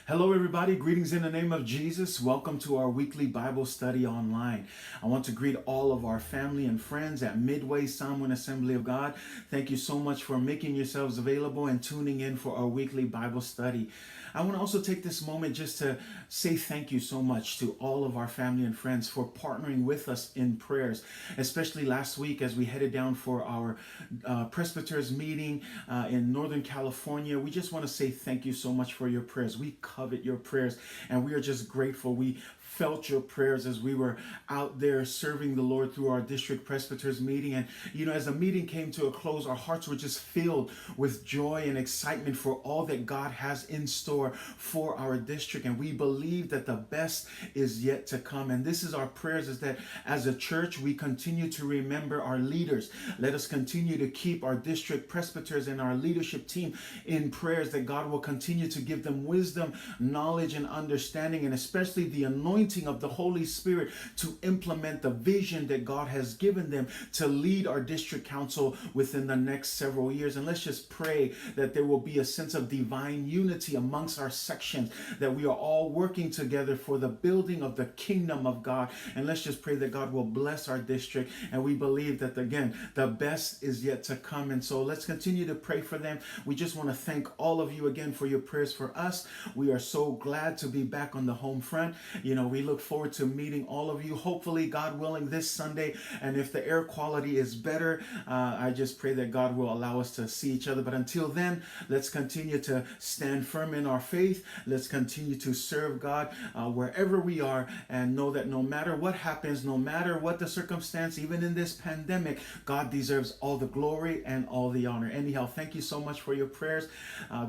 Hello, everybody. Greetings in the name of Jesus. Welcome to our weekly Bible study online. I want to greet all of our family and friends at Midway Samoan Assembly of God. Thank you so much for making yourselves available and tuning in for our weekly Bible study. I want to also take this moment just to say thank you so much to all of our family and friends for partnering with us in prayers, especially last week as we headed down for our presbyters meeting in Northern California. We just want to say thank you so much for your prayers. We covet your prayers and we are just grateful. We felt your prayers as we were out there serving the Lord through our district presbyters meeting. And, you know, as the meeting came to a close, our hearts were just filled with joy and excitement for all that God has in store for our district. And we believe that the best is yet to come. And this is our prayers is that as a church, we continue to remember our leaders. Let us continue to keep our district presbyters and our leadership team in prayers that God will continue to give them wisdom, knowledge, and understanding, and especially the anointing of the Holy Spirit to implement the vision that God has given them to lead our district council within the next several years. And let's just pray that there will be a sense of divine unity amongst our sections, that we are all working together for the building of the kingdom of God. And let's just pray that God will bless our district. And we believe that, again, the best is yet to come. And so let's continue to pray for them. We just want to thank all of you again for your prayers for us. We are so glad to be back on the home front. You know, we look forward to meeting all of you, hopefully, God willing, this Sunday. And if the air quality is better, I just pray that God will allow us to see each other. But until then, let's continue to stand firm in our faith. Let's continue to serve God wherever we are and know that no matter what happens, no matter what the circumstance, even in this pandemic, God deserves all the glory and all the honor. Anyhow, thank you so much for your prayers.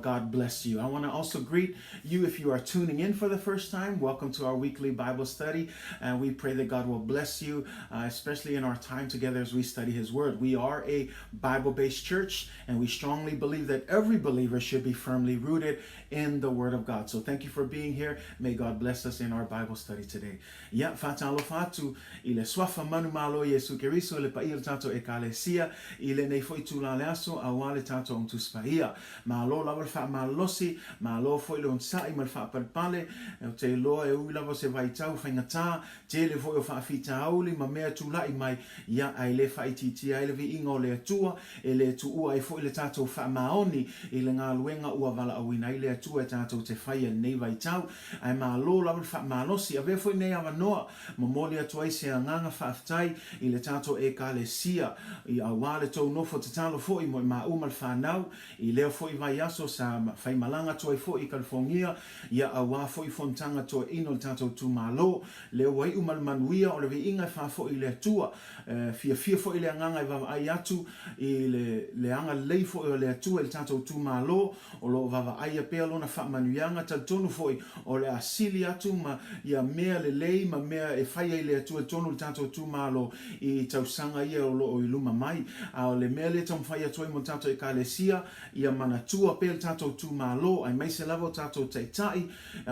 God bless you. I want to also greet you if you are tuning in for the first time. Welcome to our weekly Bible study. And we pray that God will bless you, especially in our time together as we study His Word. We are a Bible based church, and we strongly believe that every believer should be firmly rooted in the Word of God. So thank you for being here. May God bless us in our Bible study today. Ia, faatalofa atu i le suafa manumalo Iesu Keriso i le paia o le tatou Ekalesia i lenei foi itula o le aso auā le tatou Auga Tusi Paia. Malo lava le faamalolosi, malo foi le onosai ma le faapalepale, ou te iloa e ui lava o se vaitau faigatā, tele foi o faafitauli ma mea tula'i mai, ia, ae le faaitiitia ai le viiga o le Atua, e le tuua ai foi le tatou faamaoni i le galuega ua valaauina ai le Atua e tatou te faia i lenei vaitau. Ae malo lava le faamalosi. Avea foi lenei avanoa, momoli atu ai se agaga faafetai i le tatou Ekalesia, i auā le tou nofo tatalo foi mo i maua ma le fanau, i lea foi vaiaso sa faimalaga atu ai foi i Kalifogia, ia auā foi fonotaga toeaina o le tatou itumalo. Lea ua iu ma le manuia o le viiga e faafoi i le Atua. E fiafia foi le agaga e vaavaai atu i le le agalelei foi o le Atua i le tatou itumalo, o lo o vaavaaia pea lona faamanuiaga, talitonu foi o le a sili atu ma ia mea lelei ma mea e fai ai le Atua i totonu o le tatou itumalo i tausaga ia o lo o i luma mai. A o le mea lea e taumafai atu ai mo le tatou Ekalesia, ia manatua pea le tatou itumalo, aemaise lava o tatou taitai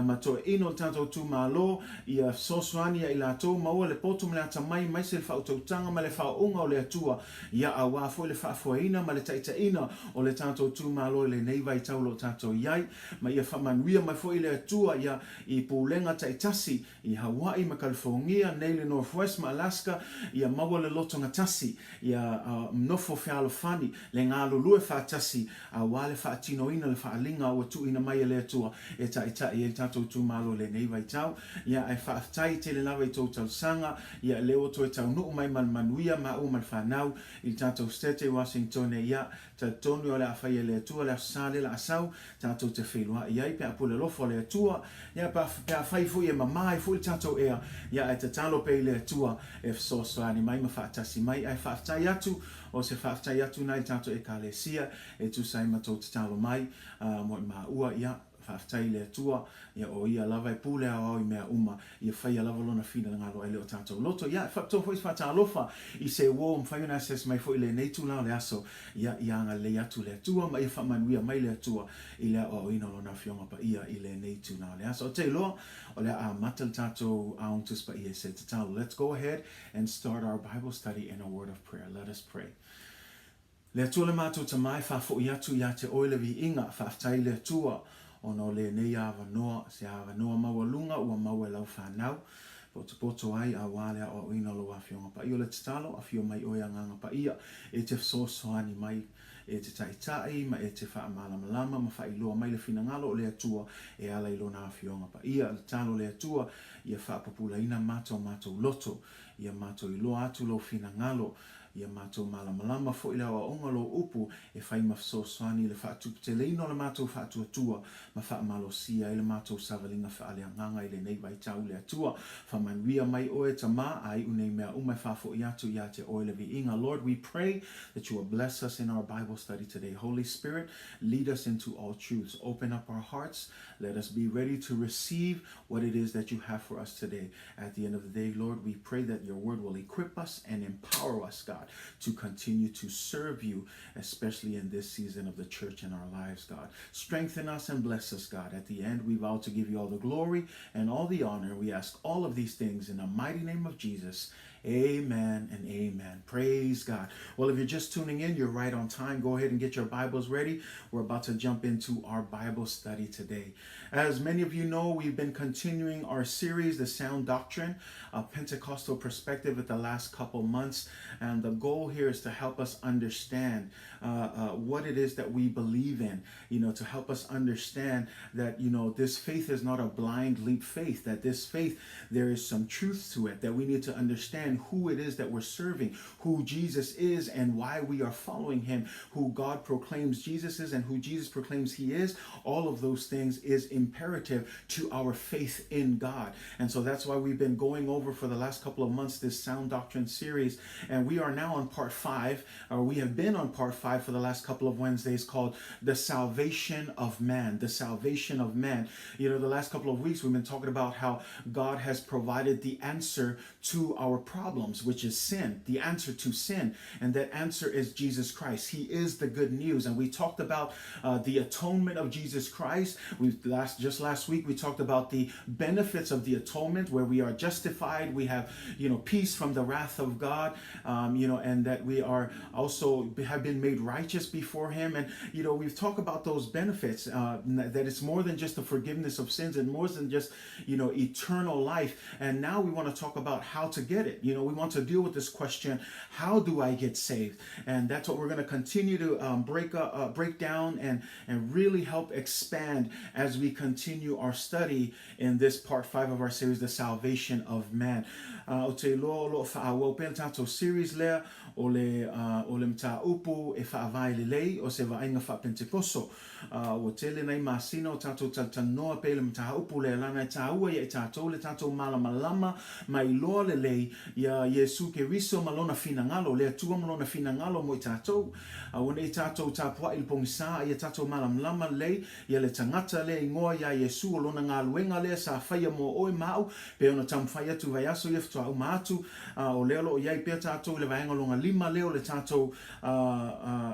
ma toeaina o le tatou itumalo, ia fesoasoani ia i latou, maua le poto ma le atamai, aemaise le faautautaga ma le faaooga o le Atua, ia auā foi le faafoeina ma le taitaiina o le tatou itumalo i lenei vaitau o lo o tatou i ai, ma ia faamanuia mai foi le Atua ia i pulega taitasi i Hawaii ma Kalifogia, nei le North West ma Alaska, ia maua le lotogatasi, ia nofo fealofani, le galulue faatasi, aua le faatinoina le faaaliga ua tuuina mai e le Atua e taitai ai le tatou itumalo i lenei vaitau. Ia, ae faafetai tele lava i tou talosaga, ia, lea ua toe taunuu mai ma le manuia maua ma le fanau i le tatou State i Washingtone, ia, talitonu o le a fai e le Atua le Aso Sa lea la a sau, tatou te feiloai ai pe a pule alofa o le Atua, ia, pe a fai foi e mama ai foi le tatou ea, ia, ae tatalo pea i le Atua e fesoasoani mai ma faatasi mai. Ae faafetai atu, o se faafetai atu na i le tatou Ekalesia e tusa ai ma tou tatalo mai, mo i maua, ia, faafetai i le Atua, ia, o Ia lava e pule aoao i mea uma, ia faia lava Lona finagalo ai le o tatou loto. Ia, e faapitoa foi se faatalofa i se uo ua mafai ona asiasi mai foi i lenei itula o le aso, ia, ia agalelei atu le Atua ma ia faamanuia mai le Atua i le aoaoina o Lona Afioga Paia i lenei itula o le aso. Ou te iloa, o le a amata le tatou Aoga Tusi Paia i se tatalo. Let's go ahead and start our Bible study in a word of prayer. Let us pray. Le Atua le matou Tama e faafoi atu ia te Oe le viiga, faafetai i le Atua. Ona o lenei avanoa, se avanoa maualuga ua maua e lau fanau, potopoto ai aua le aoaoina o lou Afioga Paia. O le tatalo, afio mai oe Agaga Paia, e te fesoasoani mai, e te taitai ma e te faamalamalama ma faailoa mai le finagalo o le Atua e ala i Lona Afioga Paia. O le tatalo o le Atua, ia faapupulaina matou matou loto, ia matou iloa atu lou finagalo, Ia matou malamalama foi le aoaoga o lou upu e fai ma fesoasoani i le faatuputeleina o le matou faatuatua ma faamalosia ai le matou savaliga faaleagaga i lenei vaitau. Le Atua, faamanuia mai oe, Tama, a iu nei mea uma e faafoi atu ia te oe le viiga. Lord, we pray that you will bless us in our Bible study today. Holy Spirit, lead us into all truths. Open up our hearts. Let us be ready to receive what it is that you have for us today. At the end of the day, Lord, we pray that your word will equip us and empower us, God, to continue to serve you, especially in this season of the church in our lives, God. Strengthen us and bless us, God. At the end, we vow to give you all the glory and all the honor. We ask all of these things in the mighty name of Jesus. Amen and amen. Praise God. Well, if you're just tuning in, you're right on time. Go ahead and get your Bibles ready. We're about to jump into our Bible study today. As many of you know, we've been continuing our series, The Sound Doctrine, a Pentecostal perspective, at the last couple months. And the goal here is to help us understand uh, uh, what it is that we believe in, you know, to help us understand that, you know, this faith is not a blind leap faith, that this faith, there is some truth to it, that we need to understand who it is that we're serving, who Jesus is, and why we are following him, who God proclaims Jesus is, and who Jesus proclaims he is. All of those things is imperative to our faith in God. And so that's why we've been going over for the last couple of months this Sound Doctrine series. And we are now on part 5, or we have been on part 5 for the last couple of Wednesdays, called The Salvation of Man. The Salvation of Man. You know, the last couple of weeks we've been talking about how God has provided the answer to our problems, which is sin, the answer to sin. And that answer is Jesus Christ. He is the good news. And we talked about the atonement of Jesus Christ. We last just last week we talked about the benefits of the atonement, where we are justified, we have, you know, peace from the wrath of God, you know, and that we are also have been made righteous before Him. And you know, we've talked about those benefits, that it's more than just the forgiveness of sins and more than just, you know, eternal life. And now we want to talk about how to get it. You know, we want to deal with this question: how do I get saved? And that's what we're going to continue to break down and really help expand as we continue our study in this part 5 of our series, The Salvation of Man. Ou te iloa o lo o faaauau pea le tatou series lea o le, o le mataupu e faavae lelei o se vaaiga faapentekoso. Ua tele nai masina o tatou talatalanoa pea i le mataupu lea lana e taua ia i tatou le tatou malamalama ma iloa lelei ia Iesu Keriso ma lona finagalo, le Atua ma lona finagalo mo i tatou. Aua nei tatou tapuai i le pogisa a ia tatou malamalama lelei ia le tagata lea igoa ia Iesu o lona galuega lea sa faia mo oe ma au pei ona taumafai atu i vaiaso ia faatoa uma atu, a o lea o lo o i ai pea tatou i le vaega lona lima lea o le tatou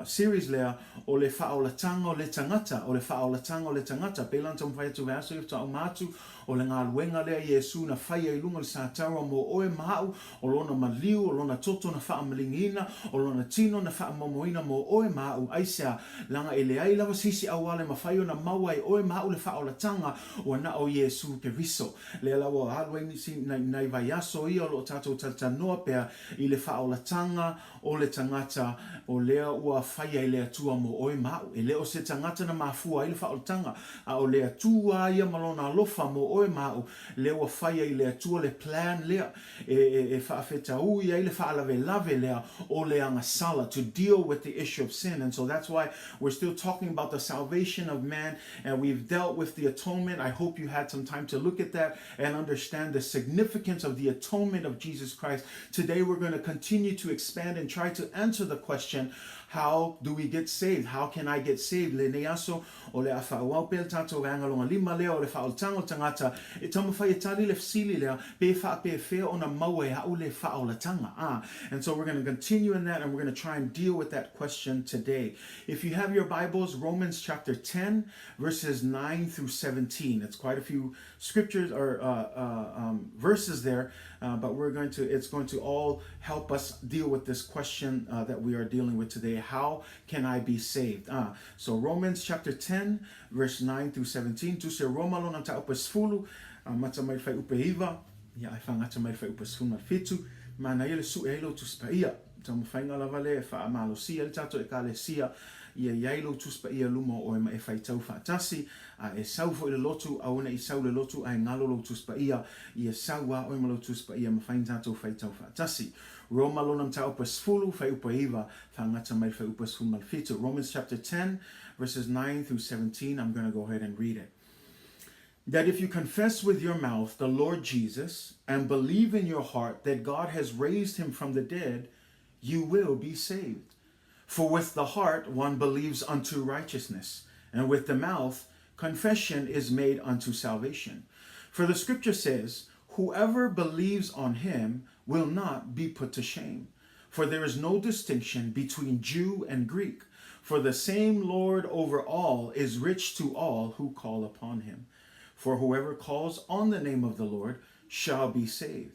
series lea o le faaolatanga o le tagata, o le faaolatanga o le tagata. Pei la ona taumafai atu i vaiaso ia faatoa uma atu, o le galuega lea Iesu na faia i luga o le sataua mo oe ma au, o lona maliu, o lona toto na faamaligiina, o lona tino na faamaumauina mo oe ma au. Aisea? Leaga e leai lava se isi auala e mafai ona maua e oe ma au le faaolatanga, ua na o Iesu Keriso. Lea la ua alu ai nisi nai vaiaso ia o lo o tatou talatalanoa pea i le faaolatanga o le tagata o lea ua faia i le Atua mo oe ma au. E le o se tagata na mafua ai le faaolataga, a o le Atua a ia ma lona alofa mo oe ma au, lea ua faia i le Atua le plan lea e, e, e faafetaui ai le faalavelave lea o le agasala, to deal with the issue of sin. And so that's why we're still talking about the salvation of man, and we've dealt with the atonement. I hope you had some time to look at that and understand the significance of the atonement of Jesus Christ. Today we're going to continue to expand and try to answer the question, how do we get saved? How can I get saved? Lenei aso o le a faaauau pea le tatou vaega lona lima lea o le faaolataga o le tagata e taumafai e tali le fesili lea pe faapefea ona maua e au le faaolataga. Ah, and so we're going to continue in that and we're going to try and deal with that question today. If you have your Bibles, Romans chapter 10, verses 9 through 17. It's quite a few scriptures or verses there, but we're going to it's going to all help us deal with this question that we are dealing with today. today, How Can I Be Saved? So Romans chapter 10, verse 9 through 17, Tusi o Roma lona mataupu e 10, amata mai le fuaiupu e 9, ia ae faagata mai le fuaiupu e 17, manaia le sue ai lou Tusi Paia. Taumafaiga lava lea e faamalosia ai le tatou Ekalesia, ia i ai lou Tusi Paia i luma o oe ma e faitau faatasi, a e sau foi i le lotu, aua ne i sau i le lotu ae galo lou Tusi Paia, ia sau a oe ma lou Tusi Paia mafai ona tatou faitau faatasi. Roma lona mataupu e 10, fuaiupu e 9, faagata mai le fuaiupu e 17. Romans chapter 10, verses 9 through 17, I'm gonna go ahead and read it. That if you confess with your mouth the Lord Jesus and believe in your heart that God has raised him from the dead, you will be saved. For with the heart one believes unto righteousness, and with the mouth confession is made unto salvation. For the scripture says, Whoever believes on him will not be put to shame. For there is no distinction between Jew and Greek, for the same Lord over all is rich to all who call upon him. For whoever calls on the name of the Lord shall be saved.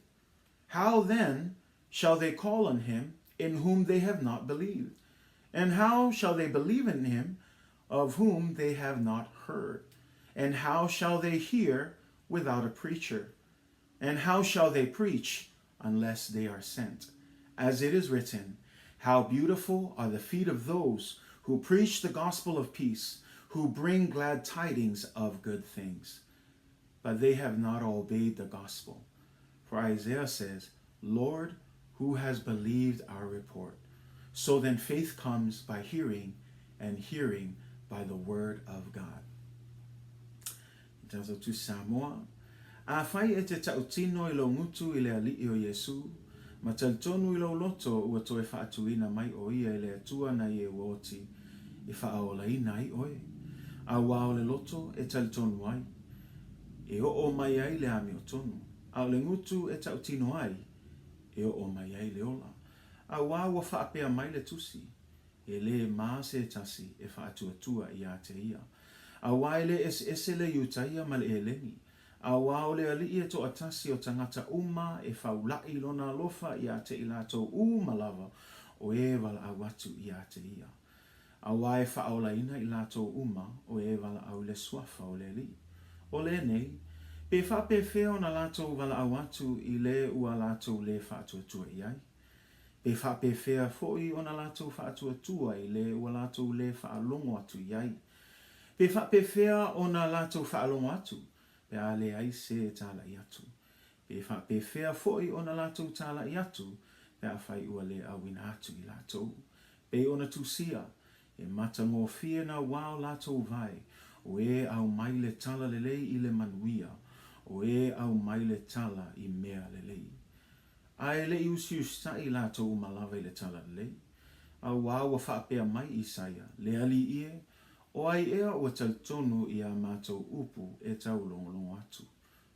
How then shall they call on him in whom they have not believed? And how shall they believe in him of whom they have not heard? And how shall they hear without a preacher? And how shall they preach unless they are sent? As it is written, How beautiful are the feet of those who preach the gospel of peace, who bring glad tidings of good things. But they have not obeyed the gospel. For Isaiah says, Lord, who has believed our report? So then faith comes by hearing, and hearing by the word of God. Tatou Tusi Samoa, Afai e te tautino i lou gutu i le Alii o Iesu, ma talitonu i lou loto ua toe faatuina mai o ia e le Atua nai e ua oti e faaolaina ai oe, auā o le loto e talitonu ai, e oo mai ai le amiotonu, a o le gutu e tautino ai, e oo mai ai le ola. Auā ua faapea mai le Tusi, E lē mā se tasi e faatuatua iā te ia. Auā e lē eseese le Iutaia ma le Eleni. Auā o le Alii e toatasi o tagata uma e faulaʻi lona alofa iā te i latou uma lava o e valaau atu iā te ia. Auā e faaolaina i latou uma o e valaau i le suafa o le Alii. O lenei, pe faapefea ona latou valaau atu i le ua latou lē faatuatua i ai? Pe faapefea foi ona latou faatuatua i le ua latou lē faalogo atu i ai? Pe faapefea ona latou faalogo atu pe a leai se e tālaʻi atu? Pe faapefea foi ona latou tālaʻi atu pe afai ua lē auina atu i latou? Pei ona tusia, e matagofie nā wā o latou vae, o e aumai le tala lelei i le manuia, o e aumai le tala i mea lelei. A e le i usiusitai latou uma lava i le talalelei. Auā ua faapea mai Isaia, Le Alii e, o ai ea ua talitonu i ā mātou upu e taulogologo atu?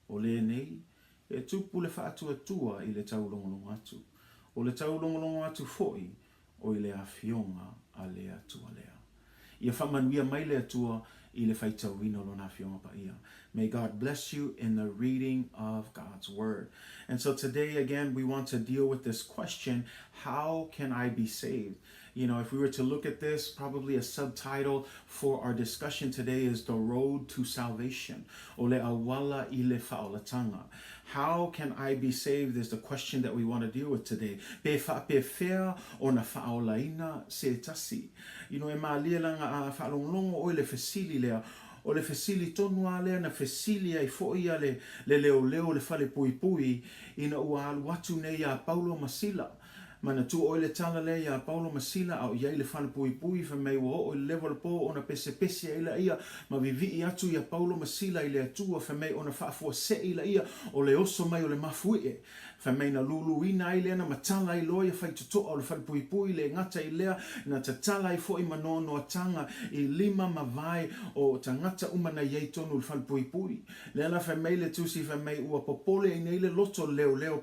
O lenei, e tupu le faatuatua i le taulogologo atu, o le taulogologo atu foi o i le Afioga a le Atua lea. Ia faamanuia mai le Atua i le faitauina o Lona Afioga Paia. May God bless you in the reading of God's Word. And so today, again, we want to deal with this question, how can I be saved? You know, if we were to look at this, probably a subtitle for our discussion today is The Road to Salvation. O le auala i le faaolatanga. How can I be saved is the question that we want to deal with today. Pe faapefea ona faaolaina se tasi? You know, e malie laga a faalogologo oe i le fesili lea, o le fesili tonu a lea na fesili ai foi ia le, le leoleo o le falepuipui ina ua alu atu nei iā Paulo ma Sila. Manatua oe le tala lea iā Paulo ma Sila a o i ai i le falepuipui fai mai ua oo i le lewa o le pō ona pesepese ai laia ma vivii atu iā Paulo ma Sila i le Atua fai mai ona faafuasei laia o le oso mai o le mafuie fai mai na luluina ai lea na matala ai loa ia faitotoa o le falepuipui le gata i lea na tatala ai foi ma noanoatanga i lima ma vae o tagata uma na i ai tonu i le falepuipui. Lea la fai mai le Tusi fai mai ua popole ai nei le loto leoleo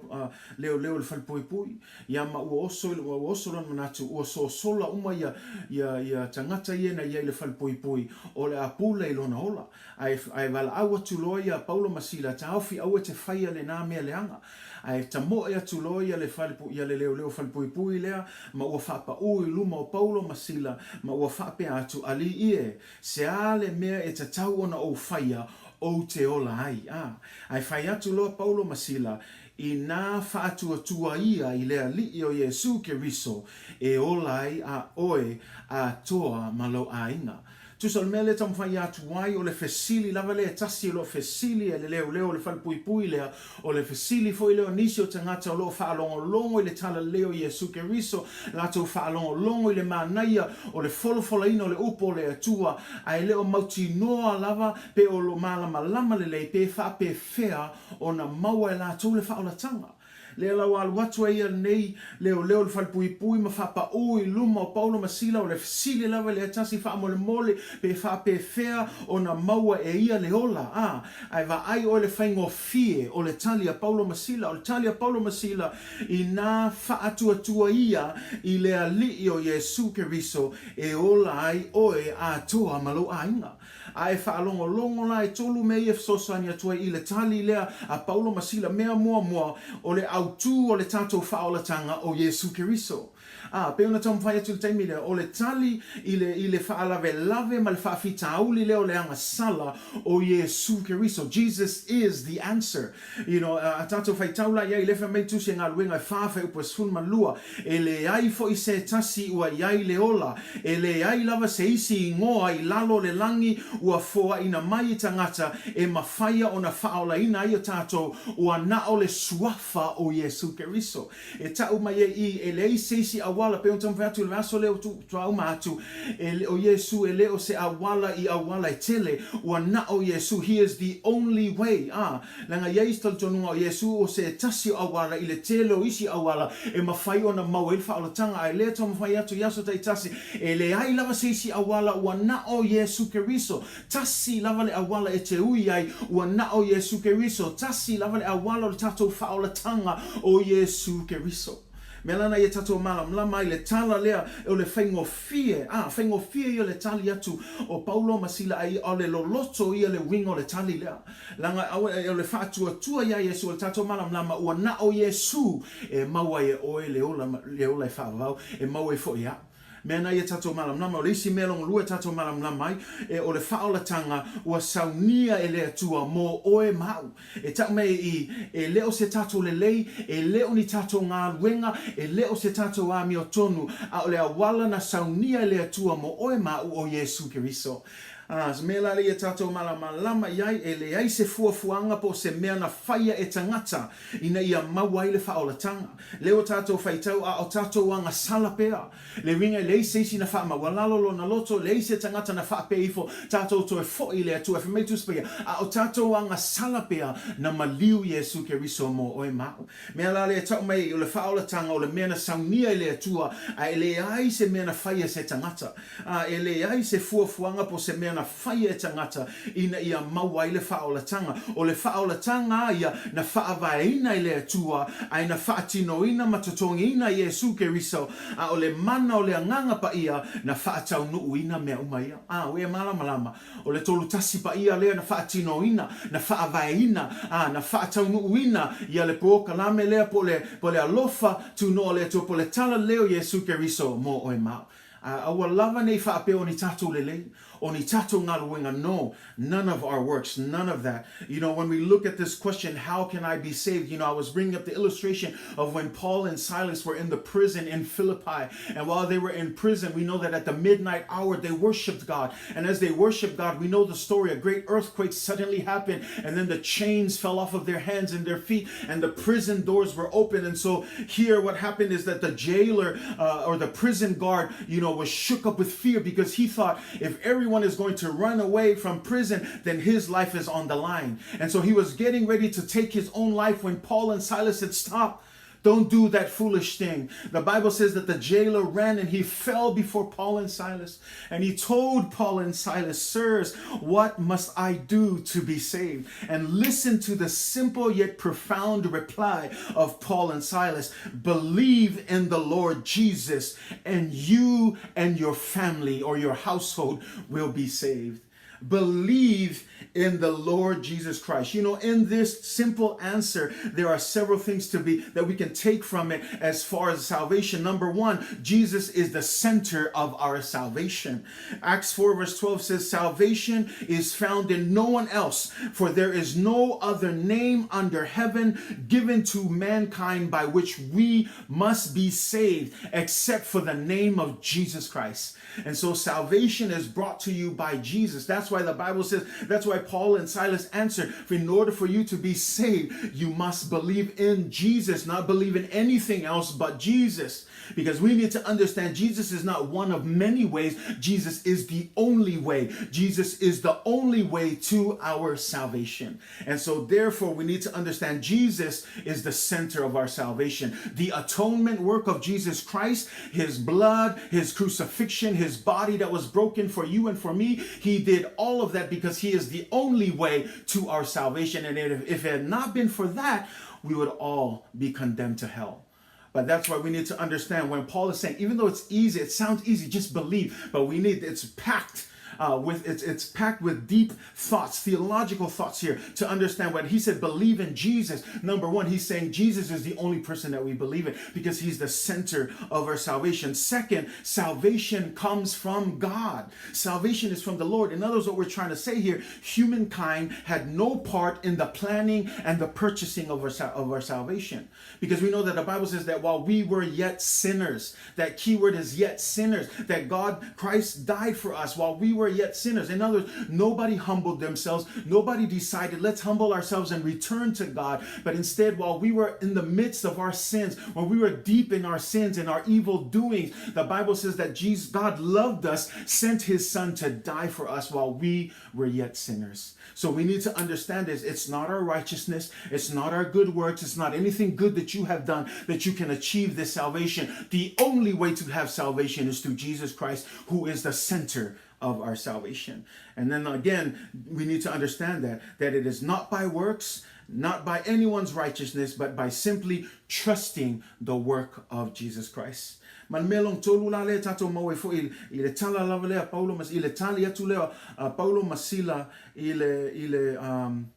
leoleo i le falepuipui, ia ma ua oso i, ua oso lona manatu, ua sosola uma ia, ia, ia tagata ia na i ai i le falepuipui, o le a pule i lona ola. Ae, ae valaau atu loa ia Paulo ma Sila, Taofi aua e te faia lenā mea leaga. Ae tamoe atu loa ia le fale, ia le leoleo falepuipui lea, ma ua faapaū i luma o Paulo ma Sila, ma ua faapea atu, Alii e, se a le mea e tatau ona ou faia, ou te ola ai? A. Ae fai atu loa Paulo ma Sila, Inā faatuatua ia i le Alii o Iesū Keriso e ola ai a oe atoa ma lou aiga. Tusa o le mea lea e taumafai atu ai, o le fesili lava lea e tasi o lo o fesili e le leoleo o le falepuipui lea, o le fesili foi lea o nisi o tagata o lo o faalogologo i le Talalelei o Iesu Keriso, latou faalogologo i le manaia o le folafolaina o le upu o le Atua, ae le o mautinoa lava pe o lo malamalama lelei pe faapefea ona maua e latou le faaolataga. Lea la ua alu atu ai ia lenei leoleo i le falepuipui ma faapaū i luma o Paulo ma Sila, o le fesili lava i le tasi faamolemole pe faapefea ona maua e ia le ola, a, ae vaai oe le faigofie o le tali a Paulo ma Sila. O le tali a Paulo ma Sila, inā faatuatua ia i le Alii o Iesu Keriso e ola ai oe atoa ma lou aiga. A e faalogologo la e tolu mea ia e fesoasoani atu ai i le tali lea a Paulo ma Sila, mea muamua, o le autū o le tatou faaolataga o Iesu Keriso. A, pei ona taumafai atu i le taimi lea, o le tali i le, i le faalavelave ma le faafitauli lea o le agasala o Iesu Keriso. Jesus is the answer. You know, a tatou faitau la i ai, lea fai mai Tusi e Galuega e fa fuaiupu e 12, E leai foi se tasi ua i ai le ola, e leai lava se isi igoa i lalo o le lagi ua foaina mai i tagata e mafaia ona faaolaina ai o tatou, ua na o le Suafa o Iesu Keriso. E tau mai ai i, e leai se isi auala, pei ona taumafai atu i le aso lea ua tuauma atu, e, o Iesu e le o se auala i auala e tele, ua na o Iesu, He is the only way, a, Leaga i ai isi talitonuga o Iesu o se tasi o auala i le tele o isi auala e mafai ona maua ai le faaolataga, ae lea taumafai atu i aso taitasi, e leai lava se isi auala ua na o Iesu Keriso. Tasi lava le auala e te ui ai, ua na o Iesu Keriso. Tasi lava le auala o le tatou faaolataga, o Iesu Keriso. Mea lana ia tatou malamalama ai le tala lea o le faigofie, a, faigofie ia le tali atu o Paulo ma Sila ai o le loloto ia le uiga o le tali lea. Leaga o le faatuatua iā Iesu o le tatou malamalama ua na o Iesu e maua ai e oe le ola, le ola e faavavau, e maua ai foi e au. Mea na ia tatou malamalama, o le isi mea lona lua e tatou malamalama ai, e o le faaolataga ua saunia e le Atua mo oe ma au. E tau mai i, e le o se tatou lelei, e le o ni tatou galuega, e le o se tatou amiotonu, a o le auala na saunia e le Atua mo oe ma au o Iesu Keriso. A, se mea la lea ia tatou malamalama i ai, e leai se fuafuaga po o se mea na faia e tagata ina ia maua ai le faaolataga. Lea ua tatou faitau a o tatou agasala pea. Le uiga e leai se isi na faamaualalo lona loto, leai se tagata na faapea ifo, tatou toe foi i le Atua. Fai mai Tusi Paia, a o tatou agasala pea na maliu Iesu Keriso mo oe ma au. Mea la lea e tau mai ai, o le faaolataga o le mea na saunia e le Atua, a e leai se mea na faia e se tagata. A e leai se fuafuaga po o se mea na faia e tagata ina ia maua ai le faaolataga. O le faaolataga a ia na faavaeina e le Atua, ae na faatinoina ma totogiina e Iesu Keriso, a o le mana o le Agaga Paia na faataunuuina mea uma ia. A, ua e malamalama, o le Tolutasi Paia lea na faatinoina, na faavaeina, a, na faataunuuina ia le polokalame lea po o le, po o le alofa tunoa o le Atua, po o le Talalelei o Iesu Keriso mo oe ma au. A aua lava nei faapea o ni tatou lelei, o ni tatou galuega, no, none of our works, none of that. You know, when we look at this question, how can I be saved? You know, I was bringing up the illustration of when Paul and Silas were in the prison in Philippi. And while they were in prison, we know that at the midnight hour, they worshiped God. And as they worshiped God, we know the story. A great earthquake suddenly happened, and then the chains fell off of their hands and their feet, and the prison doors were open. And so here, what happened is that the jailer or the prison guard, you know, was shook up with fear because he thought if everyone is going to run away from prison, then his life is on the line. And so he was getting ready to take his own life when Paul and Silas said, Stop. Don't do that foolish thing. The Bible says that the jailer ran and he fell before Paul and Silas. And he told Paul and Silas, Sirs, what must I do to be saved? And listen to the simple yet profound reply of Paul and Silas Believe in the Lord Jesus, and you and your family or your household will be saved. Believe in the Lord Jesus Christ. You know, in this simple answer, there are several things to be that we can take from it as far as salvation. Number one, Jesus is the center of our salvation. Acts 4, verse 12 says, Salvation is found in no one else, for there is no other name under heaven given to mankind by which we must be saved except for the name of Jesus Christ. And so salvation is brought to you by Jesus. That's why the Bible says, that's why Paul and Silas answered, for in order for you to be saved, you must believe in Jesus, not believe in anything else but Jesus. Because we need to understand Jesus is not one of many ways. Jesus is the only way. Jesus is the only way to our salvation. And so therefore we need to understand Jesus is the center of our salvation. The atonement work of Jesus Christ, his blood, his crucifixion, his body that was broken for you and for me, he did all of that because he is the only way to our salvation. And if, if it had not been for that, we would all be condemned to hell. But that's why we need to understand when Paul is saying, even though it's easy, it sounds easy, just believe. But we need, it's packed with it's it's packed with deep thoughts, theological thoughts here to understand what he said. Believe in Jesus. Number one, he's saying Jesus is the only person that we believe in because he's the center of our salvation. Second, salvation comes from God. Salvation is from the Lord. In other words, what we're trying to say here, humankind had no part in the planning and the purchasing of our of our salvation, because we know that the Bible says that while we were yet sinners, that keyword is yet sinners, that God, Christ died for us while we were yet sinners. In other words, nobody humbled themselves. Nobody decided, let's humble ourselves and return to God. But instead, while we were in the midst of our sins, when we were deep in our sins and our evil doings, the Bible says that Jesus, God loved us, sent his son to die for us while we were yet sinners. So we need to understand this. It's not our righteousness. It's not our good works. It's not anything good that you have done that you can achieve this salvation. The only way to have salvation is through Jesus Christ, who is the center of our salvation. And then again, we need to understand that that it is not by works, not by anyone's righteousness, but by simply trusting the work of Jesus Christ. Ma le mea lona tolu la lea tatou maua ai foi i le tala lava lea a Paulo ma, i le tali atu lea a Paulo ma Sila i le, i le, um,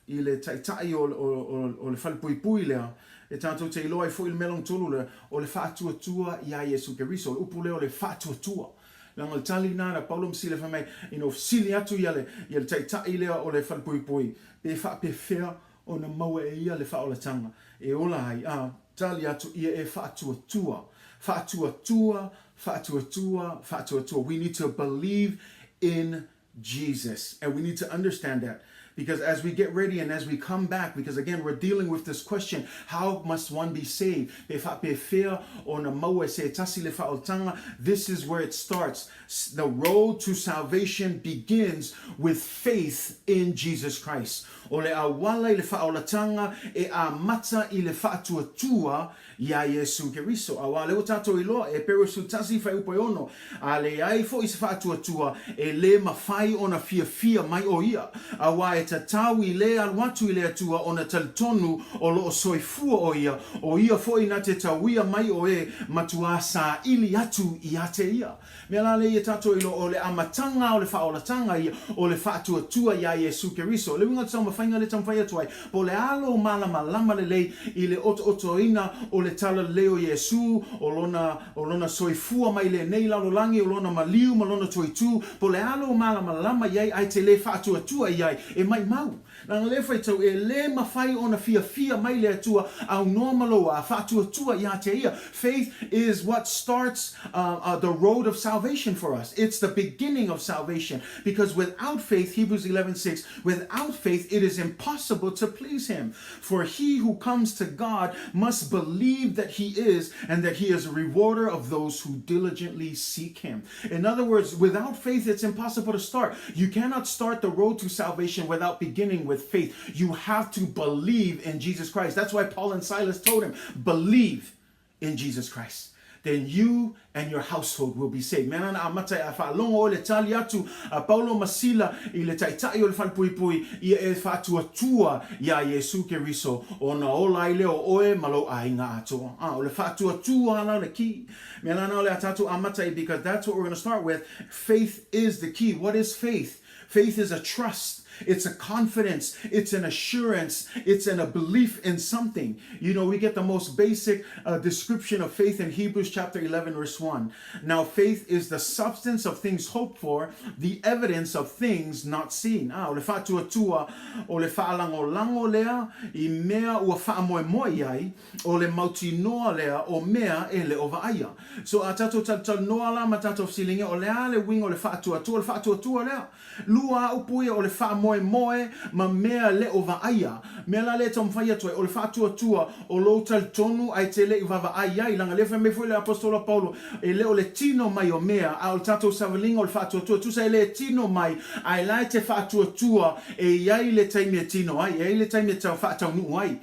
i le taitai o, o, o, o le falepuipui lea, e tatou te iloa ai foi le mea lona tolu lea, o le faatuatua iā Iesu Keriso. O le upu lea o le faatuatua. Leaga o le tali lena na Paulo ma Sila fai mai, ina ua fesili atu ia le, ia le taitai lea o le falepuipui, pe faapefea ona maua e ia le faaolataga e ola ai, a tali atu ia e faatuatua, faatuatua, faatuatua, faatuatua. We need to believe in Jesus. And we need to understand that. Because as we get ready and as we come back, because again, we're dealing with this question, how must one be saved? Pe faapefea ona maua e se tasi le faaolataga. This is where it starts. The road to salvation begins with faith in Jesus Christ. O le auala i le faaolataga e amata i le faatuatua iā Iesu Keriso. Auā lea ua tatou iloa, Eperu 11 fuaiupu e 6, A leai foi se faatuatua, e lē mafai ona fiafia mai ʻo ia, auā e tatau i le alu atu i le Atua ona talitonu o loo soifua ʻo ia, ʻo ia foi na te tauia mai o e matuā saili atu iā te ia. Mea la lea ia tatou iloa o le amataga o le faaolataga ia o le faatuatua iā Iesu Keriso. O le uiga o te taumafaiga lea e taumafai atu ai, po o le a lou malamalama lelei i le otootoina o le talalelei o Iesu, o lona, o lona soifua mai lenei lalolagi, o lona maliu ma lona toitū, po o le a lou malamalama i ai ae te le faatuatua i ai, e maʻimau. Leaga lea faitau, e lē mafai ona fiafia mai le Atua aunoa ma lou a faatuatua iā te ia. Faith is what starts the road of salvation for us. It's the beginning of salvation because without faith, Hebrews 11:6, without faith it is impossible to please him. For he who comes to God must believe that he is and that he is a rewarder of those who diligently seek him. In other words, without faith it's impossible to start. You cannot start the road to salvation without without beginning with faith. You have to believe in Jesus Christ. That's why Paul and Silas told him, believe in Jesus Christ. Then you and your household will be saved. Mea nana amata e a whaalongo o le tali atu a Paulo ma Sila i le taitai o le falepuipui ia e faatuatua iā Iesu Keriso ona ola ai lea o oe ma lou aiga atoa. A, o le faatuatua la o le kī. Mea nana o le a tātou amata i because that's what we're going to start with. Faith is the key. What is faith? Faith is a trust. It's a confidence. It's an assurance. It's an, a belief in something. You know, we get the most basic description of faith in Hebrews chapter 11, verse 1. Now, faith is the substance of things hoped for, the evidence of things not seen. Ah, o le faatuatua, o le faalagolago lea i mea ua faamoemoe i ai, o le mautinoa lea o mea e le o vaaia. So a tatou talatalanoa la ma tatou fesiligia, o le a le uiga o le faatuatua? O le faatuatua lea. Lua a upu ia o le faamoemoe ma mea le o vaaia. Mea la lea e taumafai atu ai, o le faatuatua o lou talitonu ae te le i vaavaai ai. Leaga lea fai mai foi le Apostola Paulo, e le o le tino mai o mea, a o le tatou savaliga o le faatuatua. Tusa e le tino mai, ae la e te faatuatua e i ai le taimi e tino ai, e i ai le taimi e faataunuu ai.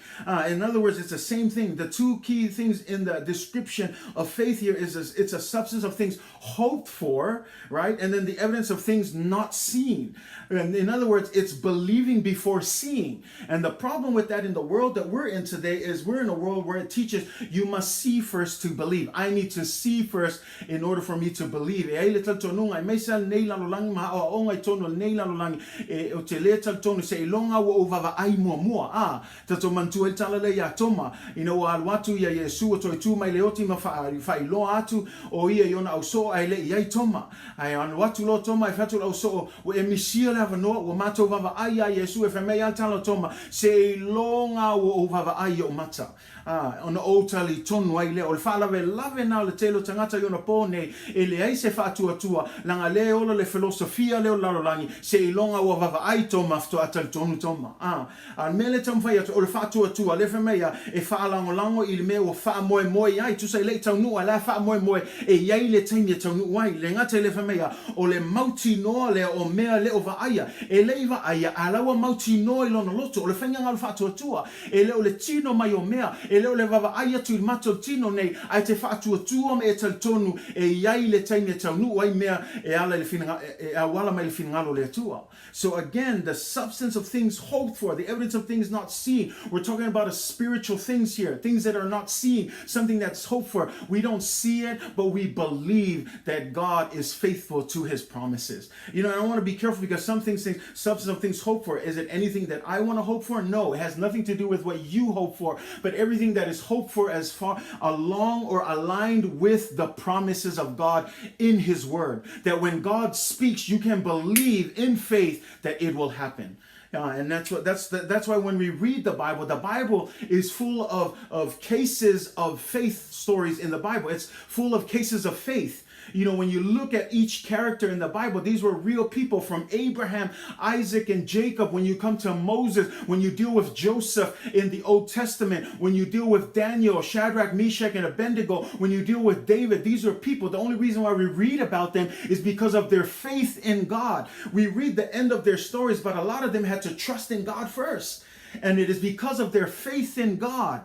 In other words, it's the same thing. The two key things in the description of faith here is it's a substance of things hoped for, right? And then the evidence of things not seen. And in other words, it's believing before seeing. And the problem with that in the world that we're in today is we're in a world where it teaches you must see first to believe. I need to see first in order for me to believe. E ai le talitonuga, aemaise lava lenei lalolagi ma aoaoga i totonu o lenei lalolagi, e, ou te le talitonu seiloga ua ou vaavaai muamua. A, tatou manatua ai le tala lea iā Toma, ina ua alu atu ia Iesu ua toe tu mai le oti ma faailoa atu o ia i ona ausoo ae le i ai Toma. Ae alu atu loa Toma e fai atu le ausoo, ua e misia le avanoa, ua matou vaavaai iā Iesu e fai mai a le tala o Toma, seiloga ua ou vaavaai i ou mata. Ā, ona ou talitonu ai lea, o le faalavelave na o le tele o tagata i ona pō nei, e leai se faatuatua, leaga lea e ola le filosofia lea o le lalolagi, seiloga ua vaavaai Toma faatoa talitonu Toma. Ā, a o le mea lea e taumafai atu, o le faatuatua, lea fai mai a, e faalagolago i le mea ua faamoemoe ai, tusa e le i taunuu a la e faamoemoe e i ai le taimi e taunuu ai. Le gata i lea fai mai a, o le mautinoa lea o mea le o vaaia, e le i vaaia, a la ua mautinoa i lona loto, o le faiga o le faatuatua, E le o le tino mai o mea, e le o le vaavaai atu i le matou tino nei, ae te faatuatua ma e talitonu e i ai le taimi e taunuu ai mea e ala i le finagalo, e auala mai i le finagalo o le Atua. So again, the substance of things hoped for, the evidence of things not seen. We're talking about a spiritual things here, things that are not seen, something that's hoped for. We don't see it, but we believe that God is faithful to his promises. You know, and I want to be careful because some things think substance of things hoped for. Is it anything that I want to hope for? No, it has nothing to do with what you hope for, but everything that is hoped for as far along or aligned with the promises of God in His Word. That when God speaks, you can believe in faith that it will happen. And that's what that's the, that's why when we read the Bible, the Bible is full of of cases of faith stories in the Bible. It's full of cases of faith. You know, when you look at each character in the Bible, these were real people from Abraham, Isaac, and Jacob. When you come to Moses, when you deal with Joseph in the Old Testament, when you deal with Daniel, Shadrach, Meshach, and Abednego, when you deal with David, these are people. The only reason why we read about them is because of their faith in God. We read the end of their stories, but a lot of them had to trust in God first. And it is because of their faith in God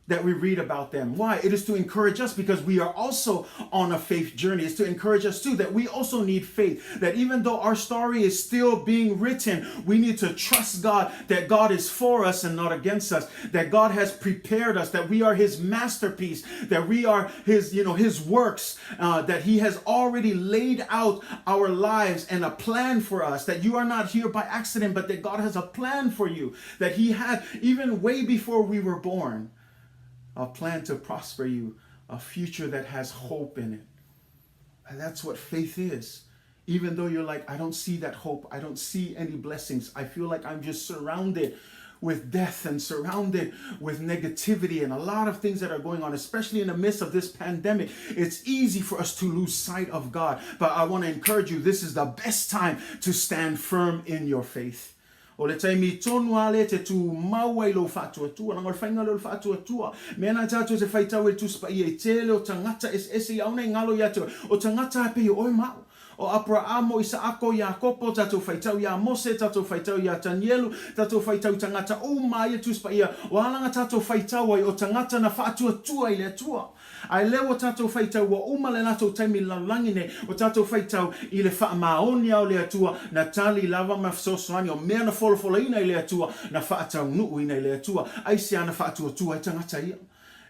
that we read about them. Why? It is to encourage us because we are also on a faith journey. It's to encourage us too that we also need faith. That even though our story is still being written, we need to trust God that God is for us and not against us. That God has prepared us, that we are his masterpiece, that we are his, you know, his works, that he has already laid out our lives and a plan for us. That you are not here by accident, but that God has a plan for you. That he had even way before we were born a plan to prosper you, a future that has hope in it. And that's what faith is. Even though you're like, I don't see that hope, I don't see any blessings, I feel like I'm just surrounded with death and surrounded with negativity and a lot of things that are going on, especially in the midst of this pandemic. It's easy for us to lose sight of God. But I want to encourage you, this is the best time to stand firm in your faith. O le taimi tonu a lea e te tū mau ai lou faatuatua, leaga o le faiga lea o le faatuatua. Mēnā tātou te whaitau e le Tusi Paia i tele o tagata eseese i aona i ngalo ia te oe, o tagata a pei o oe ma au. O Aperaamo, Isaako, Iakopo, tatou faitau iā Mose, tatou faitau iā Tanielu, tatou faitau i tagata uma ia Tusi Paia, o a laga tatou faitau ai o tagata na faatuatua i le Atua. Ae lea ua tatou faitau ua uma le latou taimi i le lalolagi nei, ua tatou faitau i le faamaonia o le Atua, na tali lava ma fesoasoani o mea na folafolaina i le Atua, na faataunuuina i le Atua. Aisea na faatuatua ai tagata ia?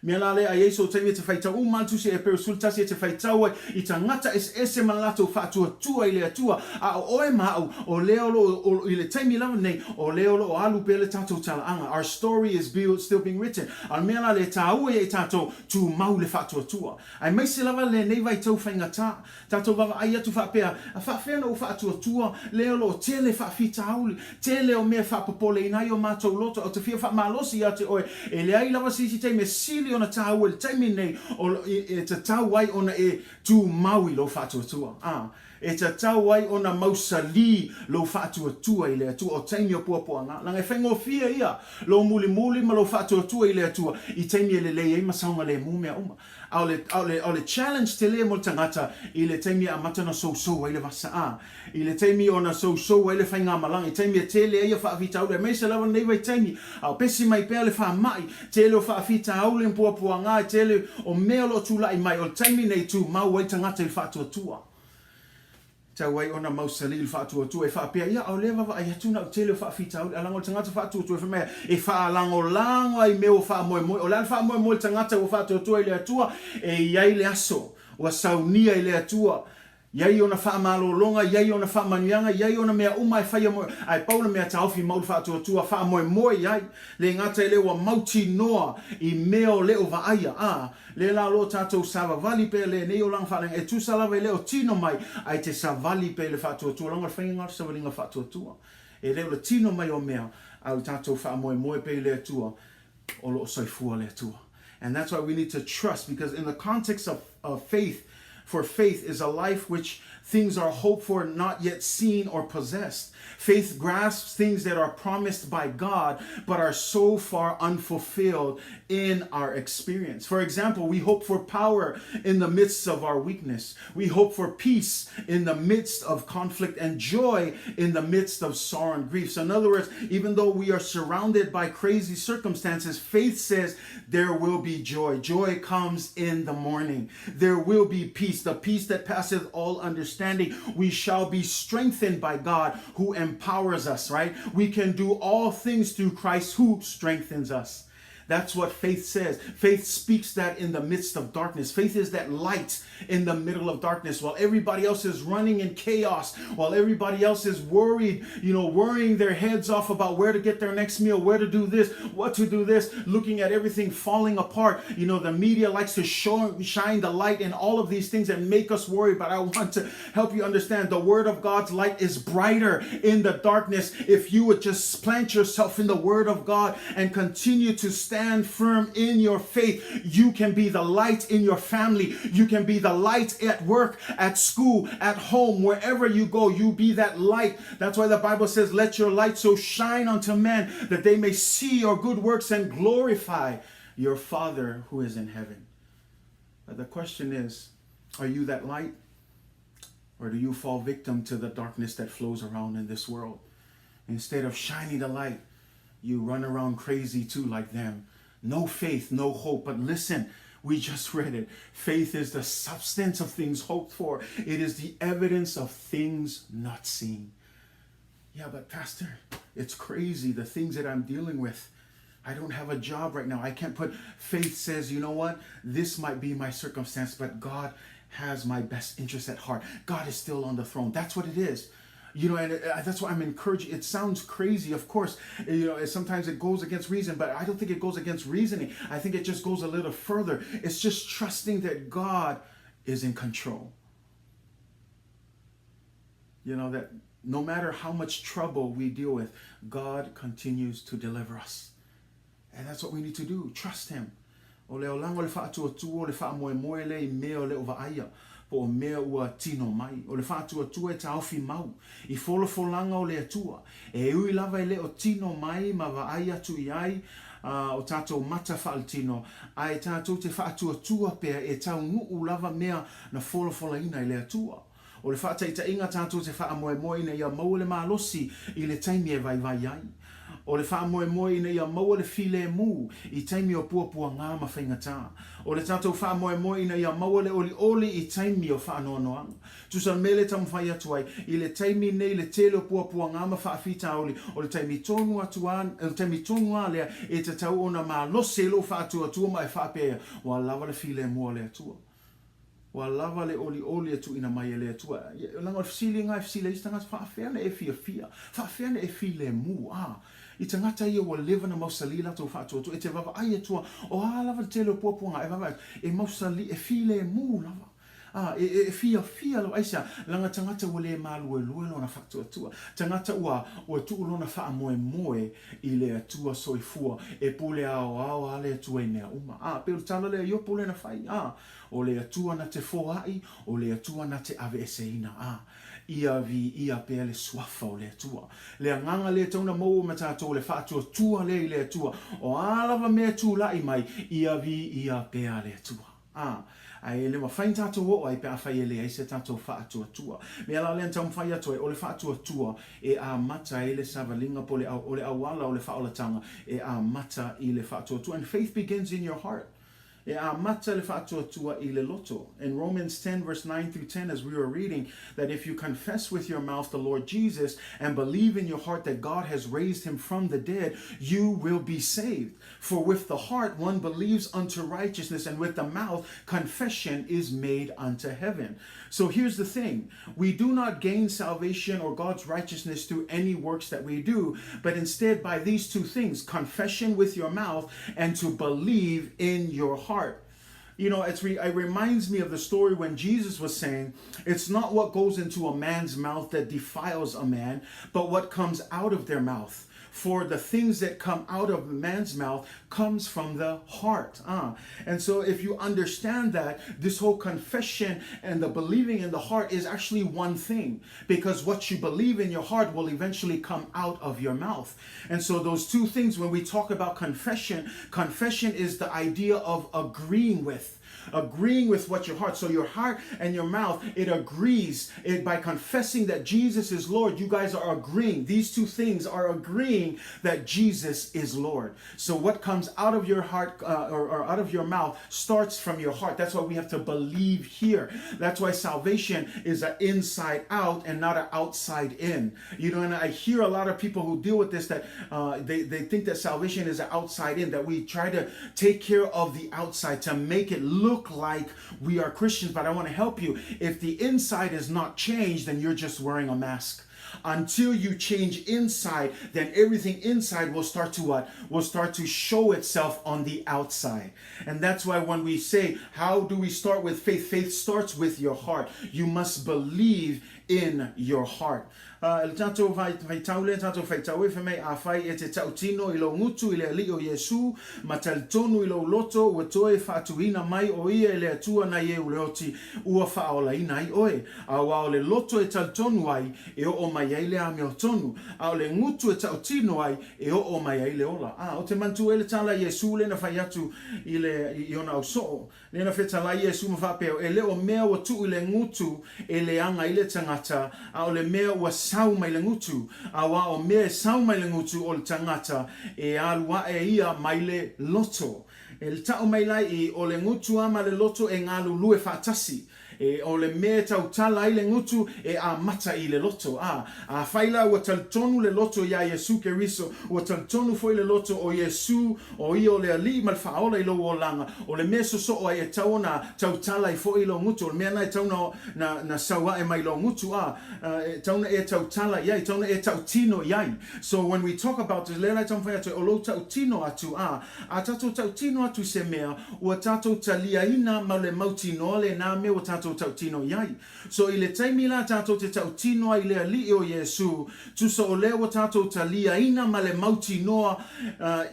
Mea la lea, a i ai sou taimi e te faitau uma le Tusi a Eperu 11 e te faitau ai i tagata eseese ma le latou faatuatua i le Atua, a o oe ma au, o lea o lo o, i le taimi lava nei, o lea o lo o alu pea le tatou talaaga, our story is still being written. A o le mea la lea e taua ia i tatou, tumau le faatuatua. Aemaise lava lenei vaitau faigata, Tatou vaavaai atu faapea, a faafefea ona ou faatuatua lea o lo o tele faafitauli, tele o mea e faapopoleina ai o matou loto, ou te fia faamalosi ia te oe, e leai lava se isi taimi e sili ona taua i le taimi lenei o e tatau ai ona e tumau i lou faatuatua. A, e tatau ai ona mausalī lou faatuatua i le Atua, o taimi o puapuaga, leaga e faigofie ia lou mulimuli ma lou faatuatua i le Atua i taimi e lelei ai ma saogalemu mea uma. A o le, a o le, a o le challenge tele mo le tagata i le taimi e amata ona sousou ai le vasa, a, i le taimi ona sousou ai le faigamalaga, i taimi e tele ai ia faafitauli, aemaise lava lenei vaitaimi, a o pesi mai pea le faamai, tele o faafitauli ma puapuaga, tele o mea o lo o tulai mai, o le taimi nei tumau ai tagata i le faatuatua. Tau ai ona mausali le faatuatua e faapea, Ia, o lea vaavaai atu na o tele o faafitauli, a laga o le tagata faatuatua fai mai e faalagolago ai mea ua faamoemoe. O le a le faamoemoe o le tagata ua faatuatua i le Atua? E i ai le aso ua saunia i le Atua, i ai ona faamalologa, i ai ona faamanuiaga, i ai ona mea uma e faia mo, ae pau le mea taofi mau le faatuatua, faamoemoe i ai. Le gata i lea ua mautinoa i mea o le o vaaia, a Lea la o lo o tatou savavali pea lenei olaga faaleaga, e tusa lava e le o tino mai, ae te savali pea i le faatuatua, leaga o le faiga lena o le savaliga faatuatua. E le o le tino mai o mea, a o le tatou faamoemoe pea i le Atua, o lo o soifua le Atua. And that's why we need to trust, because in the context of, of faith, for faith is a life which things are hoped for, not yet seen or possessed. Faith grasps things that are promised by God, but are so far unfulfilled in our experience. For example, we hope for power in the midst of our weakness. We hope for peace in the midst of conflict and joy in the midst of sorrow and grief. So in other words, even though we are surrounded by crazy circumstances, faith says there will be joy. Joy comes in the morning. There will be peace, the peace that passeth all understanding. We shall be strengthened by God who empowers us, right? We can do all things through Christ who strengthens us. That's what faith says. Faith speaks that in the midst of darkness. Faith is that light in the middle of darkness while everybody else is running in chaos, while everybody else is worried, you know, worrying their heads off about where to get their next meal, where to do this, what to do this, looking at everything falling apart. You know, the media likes to show, shine the light in all of these things and make us worry, but I want to help you understand the word of God's light is brighter in the darkness if you would just plant yourself in the word of God and continue to stand firm in your faith. You can be the light in your family. You can be the light at work, at school, at home, wherever you go, you be that light. That's why the Bible says, Let your light so shine unto men that they may see your good works and glorify your Father who is in heaven. But the question is, are you that light? Or do you fall victim to the darkness that flows around in this world? Instead of shining the light, you run around crazy too, like them. No faith, no hope. But listen, we just read it. Faith is the substance of things hoped for, it is the evidence of things not seen. Yeah, but Pastor, it's crazy the things that I'm dealing with. I don't have a job right now. I can't put faith says, you know what? This might be my circumstance, but God has my best interest at heart. God is still on the throne. That's what it is. You know, and that's why I'm encouraging. It sounds crazy, of course. You know, sometimes it goes against reason, but I don't think it goes against reasoning. I think it just goes a little further. It's just trusting that God is in control. You know, that no matter how much trouble we deal with, God continues to deliver us. And that's what we need to do. Trust Him. O le olaga o le faatuatua o le faamoemoe lea i mea o le o vaaia, po o mea ua tino mai. O le faatuatua e taofi mau i folafolaga o le Atua. E ui lava e le o tino mai ma vaai atu i ai o tatou mata faaletino, ae tatou te faatuatua pea e taunuu lava mea na folafolaina e le Atua. O le faataitaiga tatou te faamoemoe ina ia maua le malosi i le taimi e vaivai ai. O le faamoemoe ina ia maua le filemu i taimi o puapuaga ma faigata. O le tatou faamoemoe ina ia maua le olioli i taimi o faanoanoaga. Tusa o le mea lea e taumafai atu ai, i le taimi nei le tele o puapuaga ma faafitauli, o le taimi tonu atu a, o le taimi tonu a lea e tatau ona malosi ai lou faatuatua ma e faapea, Ua lava le filemu a le Atua. Ua lava le olioli e tuuina mai e le Atua. Leaga o le fesili lena e fesili ai isi tagata, faafefea ona e fiafia? Faafefea ona e filemu? A, i tagata ia ua leva ona mausali latou faatuatua, e te vaavaai atu lava, o a lava le tele o puapuaga e vaavaai atu, e mausali, e filemu lava. A, e, e fiafia lava, aisea? Leaga tagata ua le maluelue lona faatuatua, tagata ua, ua tuu lona faamoemoe i le Atua soifua, e pule aoao a le Atua i mea uma. A, pei o le tala lea a Iopo lea na fai, a, O le Atua na te foai, o le Atua na te aveeseina, a, ia viia pea le suafa o le Atua. Le agaga lea e tatau ona maua ma tatou, le faatuatua lea i le Atua, o a lava mea e tulai mai, ia viia pea le Atua. A, ae le mafai ona tatou oo ai pe afai e leai se tatou faatuatua. Mea la lea na taumafai atu ai, o le faatuatua e amata ai le savaliga po o le auala o le faaolataga e amata i le faatuatua. And faith begins in your heart. E amata le faatuatua i le loto. In Romans 10 verse 9 through 10 as we were reading that if you confess with your mouth the Lord Jesus and believe in your heart that God has raised him from the dead, you will be saved. For with the heart one believes unto righteousness, and with the mouth confession is made unto heaven. So here's the thing we do not gain salvation or God's righteousness through any works that we do, but instead by these two things confession with your mouth and to believe in your heart. You know, it's re- it reminds me of the story when Jesus was saying, It's not what goes into a man's mouth that defiles a man, but what comes out of their mouth. For the things that come out of man's mouth comes from the heart. Ah. And so if you understand that, this whole confession and the believing in the heart is actually one thing because what you believe in your heart will eventually come out of your mouth. And so those two things, when we talk about confession, confession is the idea of agreeing with agreeing with what your heart. So your heart and your mouth, it agrees. It, by confessing that Jesus is Lord, you guys are agreeing. These two things are agreeing that Jesus is Lord. So what comes out of your heart uh, or, or out of your mouth starts from your heart. That's why we have to believe here. That's why salvation is an inside out and not an outside in. You know, and I hear a lot of people who deal with this that uh, they, they think that salvation is an outside in, that we try to take care of the outside to make it look like we are Christians. But I want to help you. If the inside is not changed, then you're just wearing a mask. Until you change inside, then everything inside will start to what? Will start to show itself on the outside. And that's why when we say, how do we start with faith? Faith starts with your heart. You must believe in your heart. A, le tatou faitau lea, tatou faitau e fai mai, Afai e te tautino i lou gutu i le Alii o Iesu, ma talitonu i lou loto ua toe faatuina mai o ia e le Atua nai e uleoti ua faaolaina ai oe. Aua o le loto e talitonu ai, e oo mai ai le amiotonu, a o le gutu e tautino ai, e oo mai ai le ola. A, o te manatua ai le tala a Iesu lea na fai atu i le, i ona ausoo, Lea na fetalai Iesu ma faapea, E le o mea ua tuu i le gutu e leaga ai le tagata, a o le mea ua sau mai le gutu. Auā o mea e sau mai le gutu o le tagata, e alu aʻe ia mai le loto. E taʻu mai la i, o le gutu a ma le loto e galulue faatasi. E, o le mea e tautala ai le gutu, e amata i le loto. A, afai la ua talitonu le loto iā Iesu Keriso, ua talitonu foi le loto o Iesu, O ia o le Alii ma le Faaola i lou olaga, o le mea e sosoo ai e tau ona tautala ai foi i lou gutu, o le mea na e tau na, na, na sau ae mai lou gutu, a, e tau na e tautala i ai, tau na e tautino i ai. So when we talk about this, lea la e taumafai atu ai, o lou tautino atu, a, a tatou tautino atu i se mea, ua tatou taliaina ma le mautinoa lena mea ua tatou tautino i ai. So i le taimi la tatou te tautino ai i le Alii o Iesu, tusa o lea ua tatou taliaina ma le mautinoa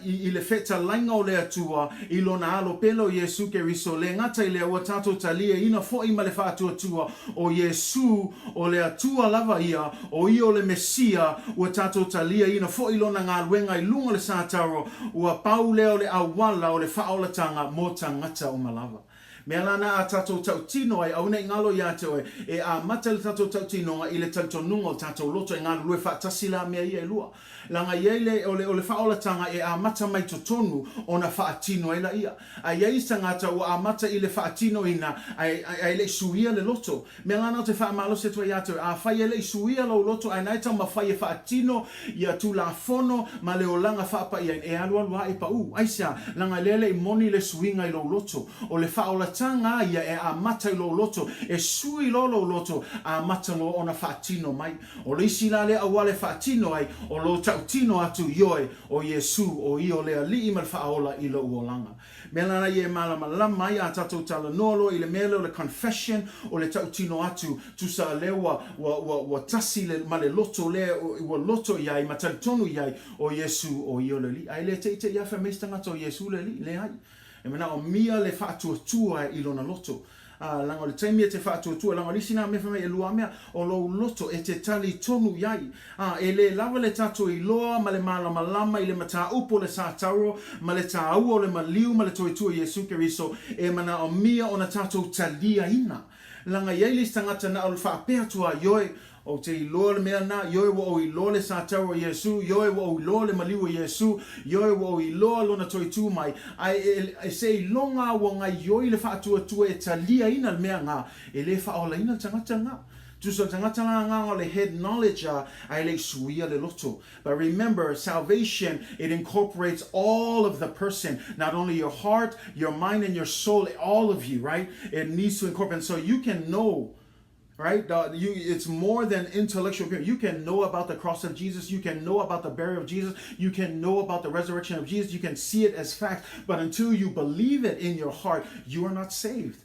i, i le fetalaiga o le Atua, i Lona Alo pele o Iesu Keriso, le gata i lea ua tatou taliaina foi ma le faatuatua o Iesu, o le Atua lava ia, o Ia o le Mesia, ua tatou taliaina foi Lona galuega i luga o le sātaro, ua pau lea o le auala o le faaolatanga mo tagata uma lava. Mea lana a tatou tautino ai, aua ne i galo iā te oe, e amata le tatou tautinoga i le talitonuga o tatou loto e galulue faatasi la mea ia e lua. Leaga i ai le, o le, o le faaolatanga e amata mai totonu ona faatino ai laia. A i ai isi tagata ua amata i le faatinoina ae, ae le i suia le loto. Mea lana ou te faamalosi atu ai iā te oe, afai e le i suia lou loto ae na e taumafai e faatino ia Tulafono ma le olaga faapaiaina, e alualu lava e pau. Aisea? Leaga lea le i moni le suiga i lou loto. O le faaolataga a ia e amata i lou loto, e sui loa lou loto, amata loa ona faatino mai. O le isi la lea auala e faatino ai, o lou tautino atu, Ioe, o Iesu, o Ia o le Alii ma le Faaola i lou olaga. Mea la ia e malamalama ai a tatou talanoa loa i le mea lea o le confession, o le tautino atu, tusa lea ua, ua, ua, ua tasi le, ma le loto lea ua loto i ai ma talitonu i ai, o Iesu, o Ia o le Alii. Ae le teitei lava fai mai isi tagata o Iesu le Alii. Leai. E manaomia le faatuatua i lona loto. Ā, leaga o le taimi e te faatuatua, leaga o le isi nā mea fai mai e lua mea, o lou loto e te talitonu i ai. Ā, e lē lava le tatou iloa ma le malamalama i le mataupu o le satauro ma le tāua o le maliu ma le toetua o Iesu Keriso, e manaomia ona tatou taliaina. Leaga i ai le isi tagata na o le faapea atu a, Ioe, Ou te iloa le mea na, ioe ua ou iloa le satauro o Iesu, ioe ua ou iloa le maliu o Iesu, ioe ua ou iloa lona toe tu mai, ae e, e seiloga a ua gaioi le faatuatua e taliaina le mea nga, e le faaolaina le tagata nga. Tusa o le tagata la agaga o le head knowledge a, ae le i suia le loto. But remember, salvation, it incorporates all of the person, not only your heart, your mind and your soul, all of you, right? It needs to incorporate. And so you can know right? You, it's more than intellectual. You can know about the cross of Jesus. You can know about the burial of Jesus. You can know about the resurrection of Jesus. You can see it as fact. But until you believe it in your heart, you are not saved.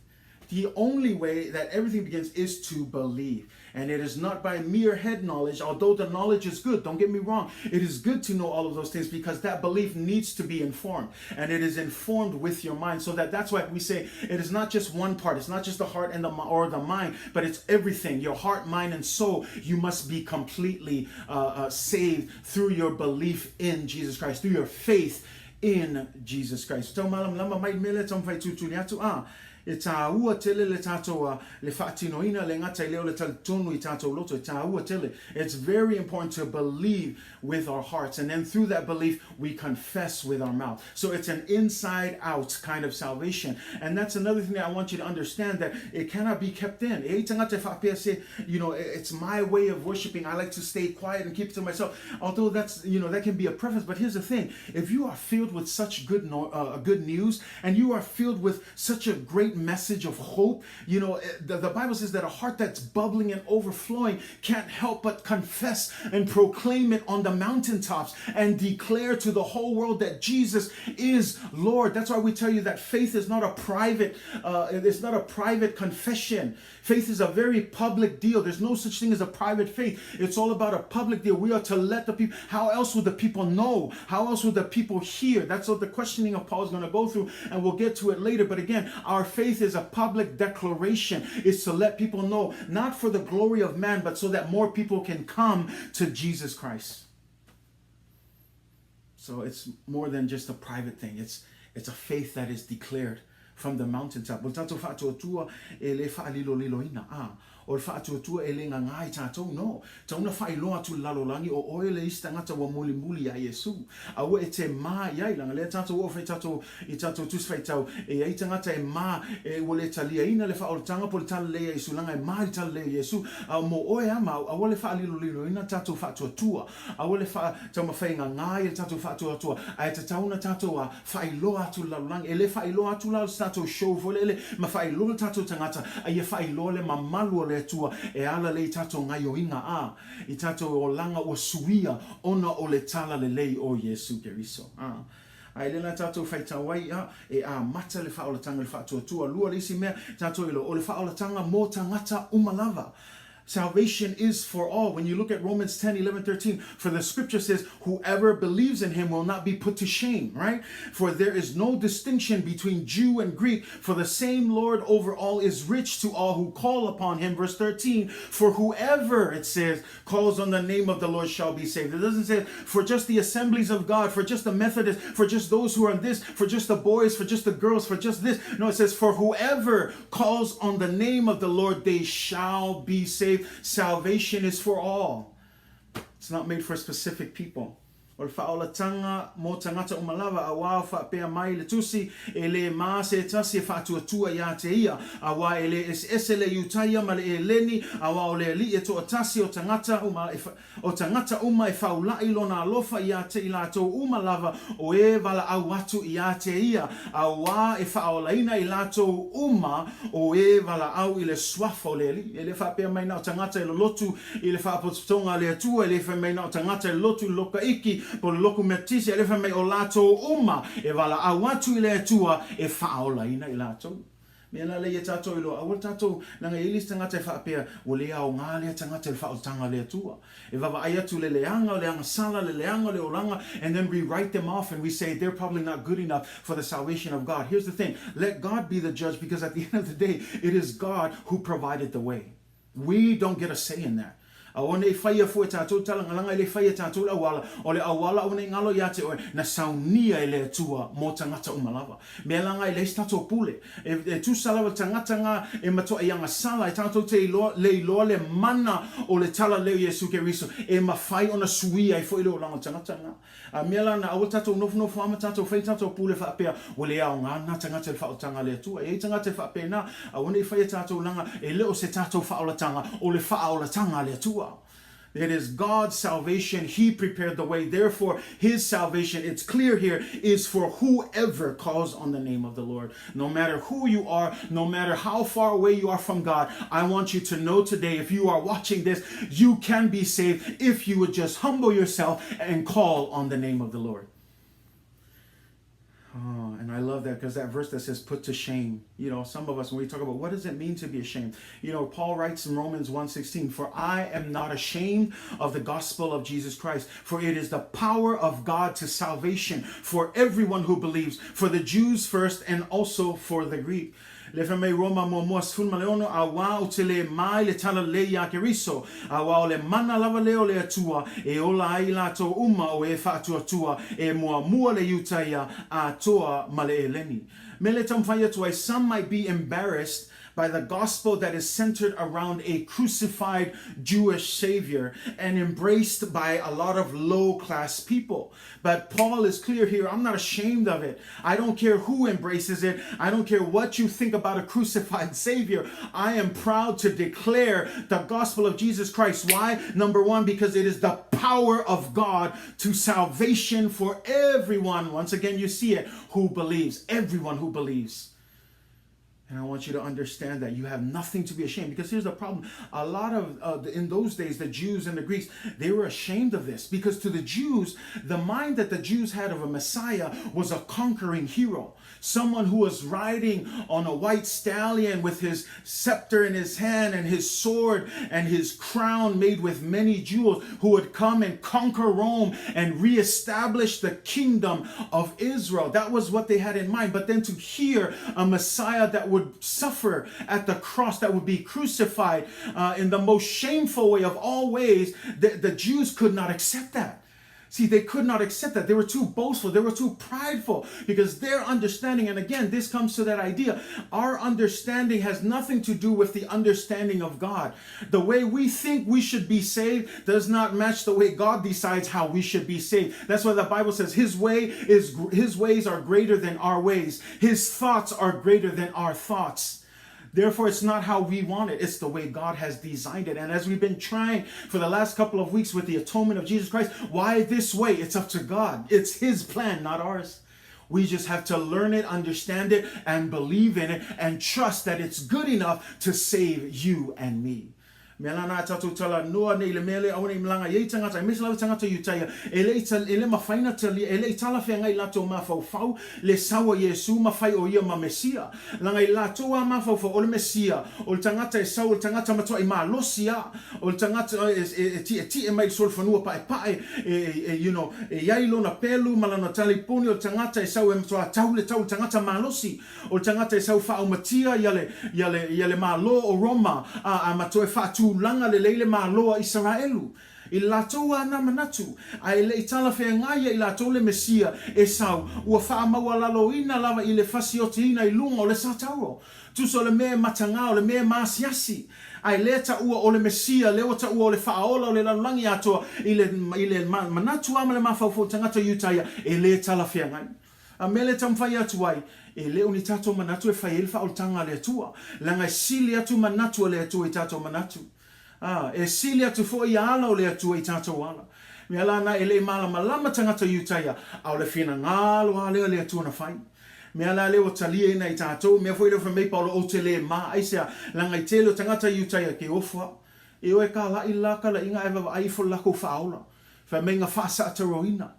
The only way that everything begins is to believe. And it is not by mere head knowledge, although the knowledge is good. Don't get me wrong. It is good to know all of those things because that belief needs to be informed. And it is informed with your mind. So that that's why we say it is not just one part. It's not just the heart and the or the mind, but it's everything. Your heart, mind, and soul. You must be completely uh, uh, saved through your belief in Jesus Christ, through your faith in Jesus Christ. Tau malamalama mai mele taumafai tulituli atu a E tāua tele le tātou a le faatinoina le gata i lea o le talitonu i tātou loto. E tāua tele. It's very important to believe with our hearts and then through that belief we confess with our mouth. So it's an inside out kind of salvation. And that's another thing that I want you to understand that it cannot be kept in. E tangata e whaapea se, you know, it's my way of worshiping. I like to stay quiet and keep it to myself. Although that's, you know, that can be a preference. But here's the thing. If you are filled with such good, no, good news and you are filled with such a great message of hope, you know, eh, the, the Bible says that a heart that's bubbling and overflowing can't help but confess and proclaim it on the mountaintops and declare to the whole world that Jesus is Lord. That's why we tell you that faith is not a private, uh, it's not a private confession. Faith is a very public deal. There's no such thing as a private faith. It's all about a public deal. We are to let the people, how else would the people know? How else would the people hear? That's what the questioning of Paul is going to go through, and we'll get to it later. But again, our faith is a public declaration. It's to let people know, not for the glory of man, but so that more people can come to Jesus Christ. So it's more than just a private thing. It's, it's a faith that is declared from the mountaintop. O le tatou faatuatua e le faaliloliloina. A, o le faatuatua e le gagā i tatou, no. Tau na faailoa atu le lalolagi o oe le isi tagata ua mulimuli iā Iesu. Aua e te mā i ai, leaga lea tatou oo fai tatou i tatou Tusi Faitau, e i ai tagata e mā, e ua le taliaina le faaolataga po o le talalei a Iesu, leaga e mā i le talalei o Iesu. A mo oe a ma au, aua le faaliloliloina tatou faatuatua. Aua le wha, taumafai gagā i le tatou faatuatua, ae tatau ona tatou a faailoa atu le lalolagi. E le faailoa atu la o se tatou show foi lele ma faailoa le tatou tagata, a ia faailoa le mamalu o le Atua e ala lea i tatou gaioiga a i tatou olaga ua suia ona o le talalelei o Iesu Keriso. A. Ae le la tatou faitau ai a e amata le faaolataga i le faatuatua. Lua le isi mea tatou iloa, o le faaolataga mo tagata uma lava. Salvation is for all. When you look at Romans 10, 11, 13, for the scripture says, whoever believes in him will not be put to shame, right? For there is no distinction between Jew and Greek, for the same Lord over all is rich to all who call upon him. Verse 13, for whoever, it says, calls on the name of the Lord shall be saved. It doesn't say for just the assemblies of God, for just the Methodists, for just those who are in this, for just the boys, for just the girls, for just this. No, it says for whoever calls on the name of the Lord, they shall be saved. Salvation is for all. It's not made for specific people. O le faaolatanga mo tagata uma lava, auā faapea mai le Tusi, e lē ma se tasi e faatuatua iā te ia, auā e lē eseese le Iutaia ma le Eleni, auā o le Alii e toatasi o tagata uma e, o tagata uma e faula'i lona alofa iā te i latou uma lava o e valaau atu iā te ia, auā e faaolaina i latou uma o e valaau i le suafa o le Alii. E le faapea mai na o tagata e lolotu i le faapotopotoga a le Atua, e le fai mai na o tagata e lotu i le loka iki po o le loku Metotisi, ae le fai mai o latou uma e valaau atu i le Atua e faaolaina i latou. Mea la lea ia tatou iloa, aua le tatou, leaga e i ai le isi tagata e faapea, ua le aoga lea tagata i le faaolataga a le Atua. E vaavaai atu le leaga o le agasala, le leaga o le olaga, and then we write them off and we say they're probably not good enough for the salvation of God. Here's the thing, let God be the judge because at the end of the day, it is God who provided the way. We don't get a say in that. Aua ne i whaia fua e tātou talangalanga, e le whaia tātou le auala, o le auala aua ne i ngalo iā te oe, na saunia e le Atua mō tagata uma lava. Mea la ngā e leai se tātou pule. E, e tusa lava tagata ngā e matua i agasala, e tātou te iloa, le iloa le mana o le tala leo Iesu Keriso, e mawhai ona suia ai foi le olaga o tagata ngā. A mea la na aua tatou nofonofo ama tatou fai tatou pule faapea, ua le aoga na tagata i le faaolataga a le Atua. E i ai tagata e faapena, aua ne i fai e tatou laga, e le o se tatou faaolataga, o le faaolataga a le Atua. It is God's salvation. He prepared the way. Therefore, His salvation, it's clear here, is for whoever calls on the name of the Lord. No matter who you are, no matter how far away you are from God, I want you to know today, if you are watching this, you can be saved if you would just humble yourself and call on the name of the Lord. Oh, and I love that because that verse that says put to shame. You know, some of us when we talk about what does it mean to be ashamed? You know, Paul writes in Romans 1:16, "For I am not ashamed of the gospel of Jesus Christ, for it is the power of God to salvation for everyone who believes, for the Jews first and also for the Greek." Le fai mai Roma muamua 16, auā ou te lē mā i le talalelei iā Keriso, auā o le mana lava lea o le Atua e ola ai i latou uma o e faatuatua e muamua le Iutaia atoa ma le Eleni. Me le taumafai atu ai, some might be embarrassed by the gospel that is centered around a crucified Jewish savior and embraced by a lot of low class people. But Paul is clear here I'm not ashamed of it. I don't care who embraces it, I don't care what you think about a crucified savior. I am proud to declare the gospel of Jesus Christ. Why? Number one, because it is the power of God to salvation for everyone. Once again, you see it who believes. Everyone who believes. And I want you to understand that you have nothing to be ashamed. Because here's the problem. A lot of, uh, in those days, the Jews and the Greeks, they were ashamed of this. Because to the Jews, the mind that the Jews had of a Messiah was a conquering hero. Someone who was riding on a white stallion with his scepter in his hand and his sword and his crown made with many jewels, who would come and conquer Rome and reestablish the kingdom of Israel. That was what they had in mind. But then to hear a Messiah that would suffer at the cross, that would be crucified uh, in the most shameful way of all ways, the, the Jews could not accept that. See, they could not accept that. They were too boastful. They were too prideful because their understanding, and again, this comes to that idea our understanding has nothing to do with the understanding of God. The way we think we should be saved does not match the way God decides how we should be saved. That's why the Bible says his way is his ways are greater than our ways. His thoughts are greater than our thoughts. Therefore, it's not how we want it, it's the way God has designed it. And as we've been trying for the last couple of weeks with the atonement of Jesus Christ, why this way? It's up to God. It's His plan, not ours. We just have to learn it, understand it, and believe in it, and trust that it's good enough to save you and me. Mea la na a tatou talanoa nei i le mea lea aua ne i malaga i ai tagata, aemaise lava tagata Iutaia, e le i e le mafai na talia, e le i talafeagai i latou mafaufau le sau a Iesu ma fai o ia ma Mesia. Leaga i latou a mafaufau, o le Mesia, o le tagata e sau, o le tagata matuai malosi a, o le tagata e, e, e tietie mai i le solofanua paepae, e, e, you know, e i ai lona pelu ma lana talipuni, o le tagata e sau e matuā tau le tau, o le tagata malosi. O le tagata e sau faaaumatia ia le, ia le, ia le Malo o Roma, a, a ma toe faatulaga lelei le Malo a Isaraelu. I le latou a na manatu, a e le i talafeagai ia i latou le Mesia e sau, ua faamaualaloina lava i le fasiotiina i luga o le satauro. Tusa o le mea e mataga, o le mea e maasiasi. A e le taua o le Mesia, lea ua taua o le Faaola o le lalolagi atoa, i le, i le manatu a ma le mafaufau o tagata Iutaia, e le talafeagai. A mea lea e taumafai atu ai, e le o ni tatou manatu e fai ai le faaolataga a le Atua, leaga e sili atu manatu a le Atua i tatou manatu. A, e sili atu foi ia ala o le Atua i tatou ala. Mea la na e le i malamalama tagata Iutaia, a o le finagalo lava lea o le Atua na fai. Mea la lea ua taliaina e tatou, mea foi lea ua fai mai Paulo, ou te le ma, aisea? Leaga i tele o tagata Iutaia ke ofo au. E o e kalaʻi le la kalaiga ae vaavaai ifo le lakou faaola. Fai mai na faasaataroina.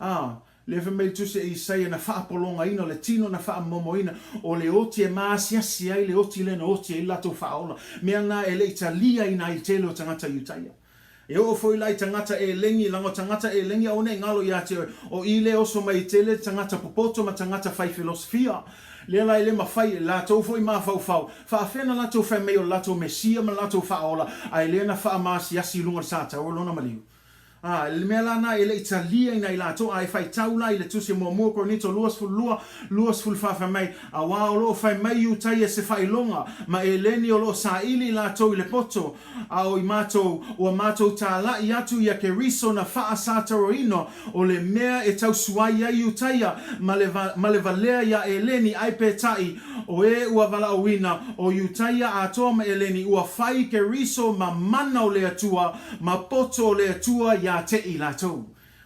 A, Lea fai mai le Tusi a Isaia, na faapologaina, o le tino na faamomoina, o le oti e maasiasi ai le oti lea na oti ai le latou faaola. Mea na e le i taliaina ai le tele o tagata Iutaia. E oo foi la i tagata Eleni, leaga o tagata Eleni aua ne i galo ia te oe, o i lea e oso mai ai tele tagata popoto ma tagata fai filosofia. Lea la e le mafai e latou foi mafaufau, faafea na latou fai mai o le latou Mesia ma le latou faaola, ae lea na faamaasiasi i luga o le sataua lona maliu. Ā, i le mea la na e le i taliaina i latou, a e faitau la i le Tusi Muamua o Korinito 22, 24 fai mai, Auā o lo o fai mai Iutaia se faailoga, ma Eleni o lo o saili i latou i le poto, a o i matou, ua matou tālaʻi atu ia Keriso na faasataroina, o le mea e tausuai ai Iutaia ma le, ma le valea iā Eleni, ae pētaʻi, o e ua valaauina, o Iutaia atoa ma Eleni, ua fai Keriso ma mana o le Atua, Ma poto o le Atua iā te i latou.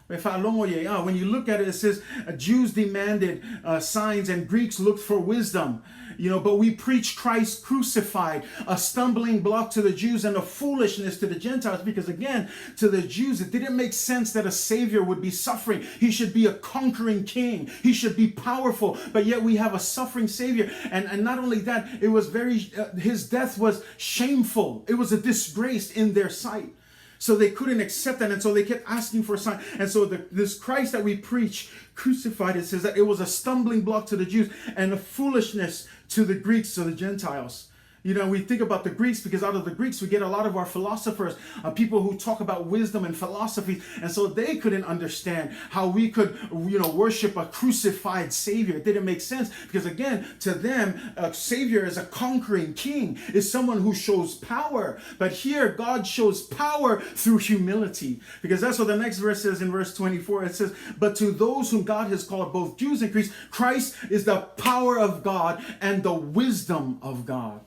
E faalogo i ai. Ah, when you look at it, it says, Jews demanded signs and Greeks looked for wisdom. You know, but we preach Christ crucified, a stumbling block to the Jews and a foolishness to the Gentiles. Because again, to the Jews, it didn't make sense that a savior would be suffering. He should be a conquering king. He should be powerful. But yet we have a suffering savior. And, and not only that, it was very, his death was shameful. It was a disgrace in their sight. So they couldn't accept that. And so they kept asking for a sign. And so the, this Christ that we preach crucified, it says that it was a stumbling block to the Jews and a foolishness to the Greeks, to the Gentiles. You know, we think about the Greeks because out of the Greeks we get a lot of our philosophers, people who talk about wisdom and philosophy. And so they couldn't understand how we could, you know, worship a crucified Savior. It didn't make sense because, again, to them, a Savior is a conquering king, is someone who shows power. But here, God shows power through humility because that's what the next verse says in verse 24. It says, But to those whom God has called, both Jews and Greeks, Christ is the power of God and the wisdom of God.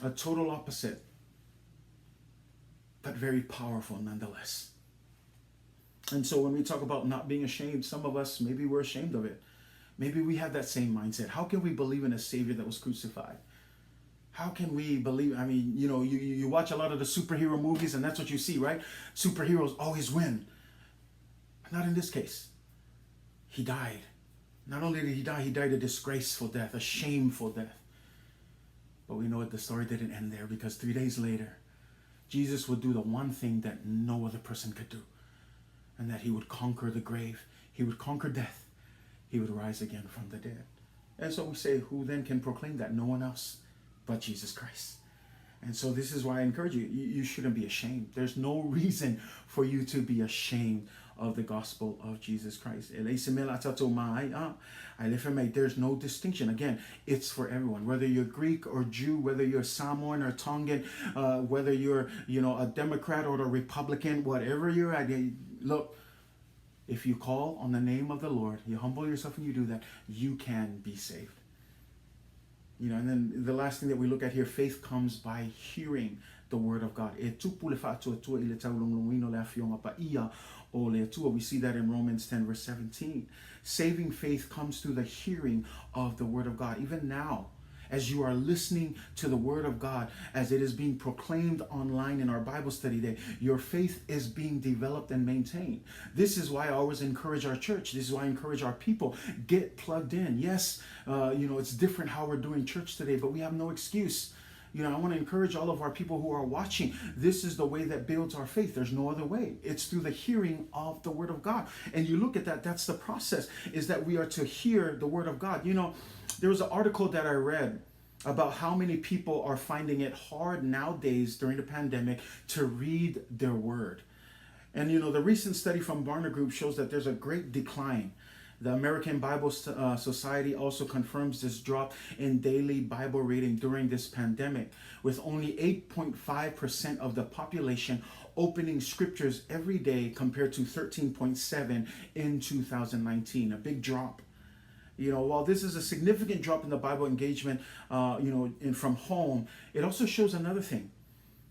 A total opposite, but very powerful nonetheless. And so when we talk about not being ashamed, some of us, maybe we're ashamed of it. Maybe we have that same mindset. How can we believe in a Savior that was crucified? How can we believe? I mean, you know, you, you watch a lot of the superhero movies and that's what you see, right? Superheroes always win. Not in this case. He died. Not only did he die, he died a disgraceful death, a shameful death. But we know that the story didn't end there because 3 days later, Jesus would do the one thing that no other person could do, and that he would conquer the grave. He would conquer death. He would rise again from the dead. And so we say, who then can proclaim that? No one else but Jesus Christ. And so this is why I encourage you, you shouldn't be ashamed. There's no reason for you to be ashamed of the gospel of Jesus Christ. There's no distinction. Again, it's for everyone. Whether you're Greek or Jew, whether you're Samoan or Tongan, whether you're, you know, a Democrat or a Republican, whatever you're at, look, if you call on the name of the Lord, you humble yourself and you do that, you can be saved. You know, and then the last thing that we look at here, faith comes by hearing the word of God. E tupu le faatuatua i le taulogologoina o le Afioga Paia o le Atua. We see that in Romans 10 verse 17. Saving faith comes through the hearing of the word of God. Even now. As you are listening to the Word of God, as it is being proclaimed online in our Bible study day, your faith is being developed and maintained. This is why I always encourage our church. This is why I encourage our people. Get plugged in. Yes, you know, it's different how we're doing church today, but we have no excuse. You know, I want to encourage all of our people who are watching. This is the way that builds our faith. There's no other way. It's through the hearing of the Word of God. And you look at that, that's the process, is that we are to hear the Word of God. You know, there was an article that I read about how many people are finding it hard nowadays during the pandemic to read their Word. And, you know, the recent study from Barna Group shows that there's a great decline. The American Bible Society also confirms this drop in daily Bible reading during this pandemic, with only 8.5% of the population opening scriptures every day compared to 13.7 in 2019, a big drop. You know, while this is a significant drop in the Bible engagement, you know, from home, it also shows another thing.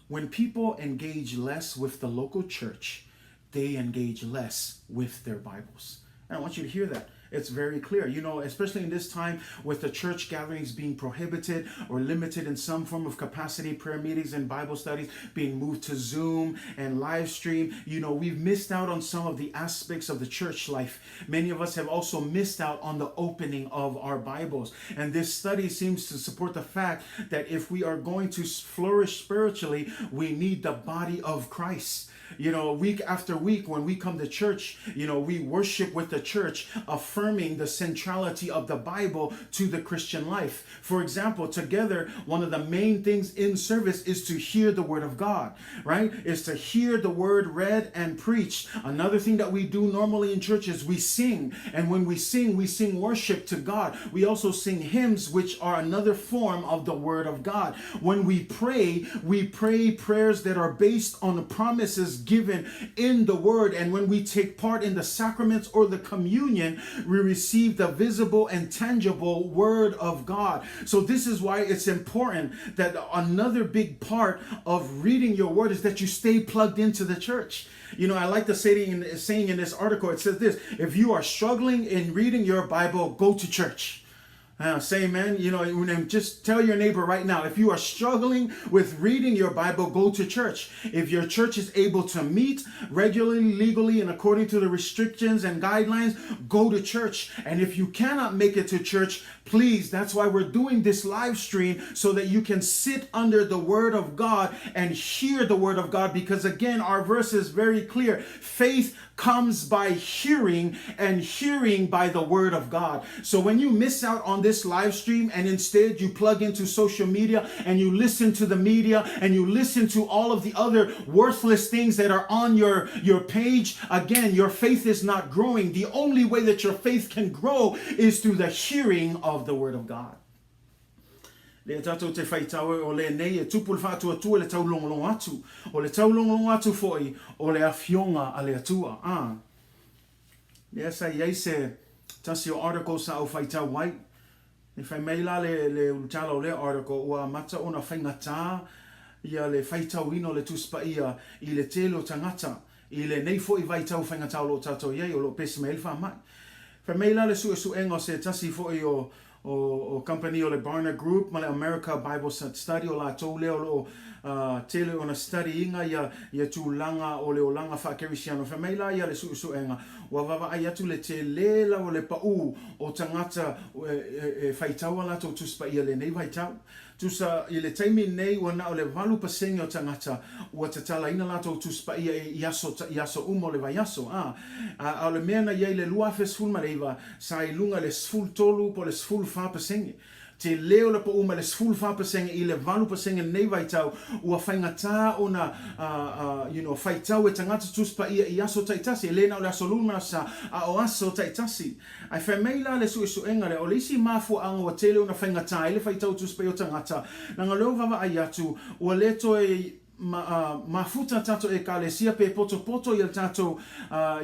When people engage less with the local church, they engage less with their Bibles. And I want you to hear that. It's very clear, you know, especially in this time with the church gatherings being prohibited or limited in some form of capacity, prayer meetings and Bible studies being moved to Zoom and live stream. You know, we've missed out on some of the aspects of the church life. Many of us have also missed out on the opening of our Bibles. And this study seems to support the fact that if we are going to flourish spiritually, we need the body of Christ. You know, week after week, when we come to church, you know, we worship with the church, affirming the centrality of the Bible to the Christian life. For example, together, one of the main things in service is to hear the Word of God, right? Is to hear the Word read and preached. Another thing that we do normally in church is we sing. And when we sing worship to God. We also sing hymns, which are another form of the Word of God. When we pray prayers that are based on the promises given in the Word. And when we take part in the sacraments or the communion, we receive the visible and tangible Word of God. So this is why it's important that another big part of reading your Word is that you stay plugged into the church. You know, I like the saying in this article. It says this: if you are struggling in reading your Bible, go to church. Say amen. You know, just tell your neighbor right now, if you are struggling with reading your Bible, go to church. If your church is able to meet regularly, legally, and according to the restrictions and guidelines, go to church. And if you cannot make it to church, please, that's why we're doing this live stream, so that you can sit under the Word of God and hear the Word of God. Because again, our verse is very clear. Faith comes by hearing, and hearing by the Word of God. So when you miss out on this live stream and instead you plug into social media and you listen to the media and you listen to all of the other worthless things that are on your page, again, your faith is not growing. The only way that your faith can grow is through the hearing of the Word of God. Le tātou te whaitau o le nei e tupu le whaatua le taulongolongo atu. O le taulongolongo atu foi o le afionga a le atua. Ah. Lea sa iai se tasi o article sa au whaitau ai. E whai mai la le ulutala o le article ua mata ona whaingatā ia le whaitauina o le tuspaia i le tele o tangata. I le nei foi vaitau whaingatā o lo tātou iai o lo pesi mai ele whamai. Whai mai la le suesuenga o se tasi foi o company o le Barna Group ma le America Bible Study o la tou lea o lo tele ona study inga ia tūlanga o le olanga whakerisiano. Whai mai la ia le suesuenga ua vava ai atu le te le la o le pau o tangata e whaitaua la tau tuspa ia le nei vaitau. Tusa i le taimi nei ua na o le 8% o tangata ua tatala ina la tau tuspa ia i aso umo le vai aso. A o le mea na iai le 2019 sa i lunga le 13 po le 14%. Te leo le po uma le 14% i le 8% nei vaitau ua whaingatā ona you know, whaitau e tangata tuspa ia i aso taitasi. E lena o le aso luma sa a o aso taitasi. Ai whai mai la le suesuenga le o le isi mafua anga ua tele ona whaingatā i le whaitau tuspa i o tangata. Nanga leo vawa ai atu ua le toe ma, mafuta tatou Ekalesia pe potopoto ia tatou,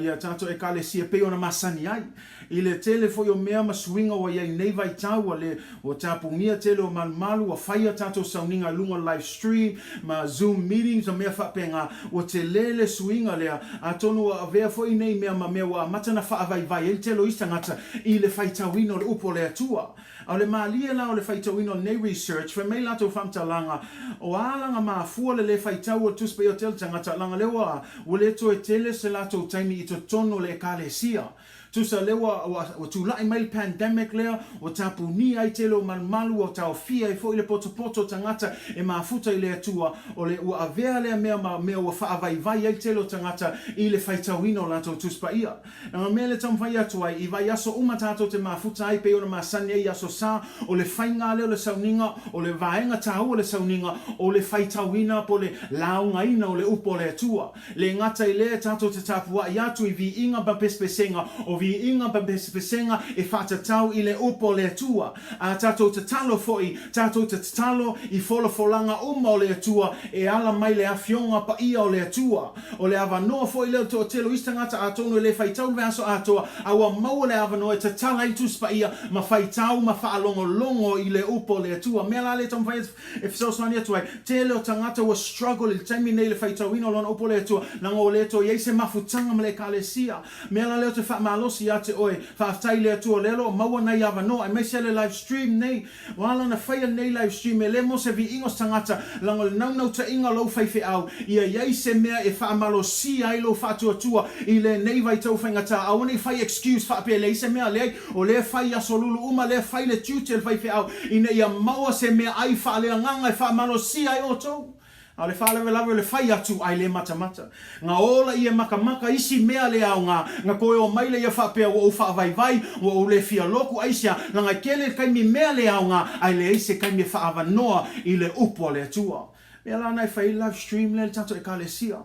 ia tatou Ekalesia pei ona masani ai. I le tele foi o mea ma suiga ua i ai nei vaitau, ua le, ua tapunia tele o malumalu, ua fai a tatou sauniga i luga o live stream ma zoom meetings ma mea faapena, ua tele le suiga lea, atonu ua avea foi nei mea ma mea ua amata ona faavaivai ai le tele o isi tagata i le faitauina o le upu a le Atua. A o le malie la o le faitauina o lenei research, fai mai latou faamatalaga, o a laga mafua le le faitau o le Tusi Paia o tele tagata, laga lea ua ua le toe tele se latou taimi i totonu o le Ekalesia. Tusa lea ua ua ua tulai mai le pandemic lea, ua tapunia ai tele o malumalu, ua taofia ai foi le potopoto o tagata e mafuta i le Atua, o le ua avea lea mea ma mea ua faavaivai ai le tele o tagata i le faitauina o latou Tusi Paia. Leaga mea lea taumafai atu ai, i vaiaso uma tatou te mafuta ai pei ona masani ai i Aso Sa, o le faiga lea o le sauniga, o le vaega taua o le sauniga, o le faitauina po o le laugaina o le upu a le Atua. Le gata i lea, tatou te tapuai atu i viiga ma pesepesega, o viiga ma pesepesega e faatatau i le upu a le Atua. A tatou tatalo foi, tatou te tatalo i folafolaga uma o le Atua e ala mai le Afioga Paia o le Atua. O le avanoa foi lea o le toatele o isi tagata atonu e le faitau le vaiaso atoa, a ua maua le avanoa e tatala ai Tusi Paia ma faitau ma faalogologo i le upu a le Atua. Mea la lea e taumafai e fesoasoani atu ai, tele o tagata ua struggle i le taimi nei i le faitauina o lona upu a le Atua, leaga ua le toe i ai se mafutaga ma le Ekalesia. Mea la lea ou te faamalosi ia te oe, faafetai i le Atua o lea o lo o maua nai avanoa aemaise le live stream nei. Ua ala ona faia lenei live stream e le mo se viiga o se tagata, leaga o le naunautaiga o lou faifeau, ia i ai se mea e faamalosia ai lou faatuatua i lenei vaitau faigata. Aua ne i fai excuse faapea e leai se mea, leai, o lea e fai i aso lulu uma, lea e fai le tiute o le faifeau ina ia maua se meaai faaleagaga e faamalosia ai outou. A o le faalavelave o le fai atu ae le matamata. Na ola ia makamaka isi mea le aoga, na toe omai le ia faapea ua ou faavaivai, ua ou le fia loku, aisea, leaga e tele le taimi mea le aoga ae leai se taimi e faaavanoa i le upu a le Atua. Mea la na e fai ai le live stream lea i le tatou Ekalesia.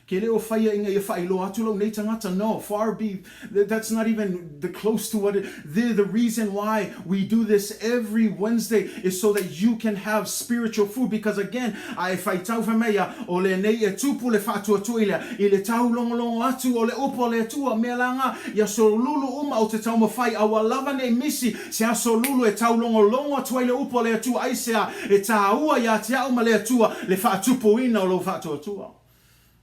Ke le o faia ina ia faailoa atu lou nei tagata, no, far be, that's not even the close to what it, the, the reason why we do this every Wednesday is so that you can have spiritual food because again, a e faitau fai mai ia, o lenei e tupu le faatuatua i lea, i le taulogologo atu o le upu a le Atua, mea la nga, i aso lulu uma ou te taumafai, a ua lava nei misi se aso lulu e taulogologo atu ai le upu a le Atua, aisea, e tāua ia te au ma le Atua le faatupuina o lou faatuatua.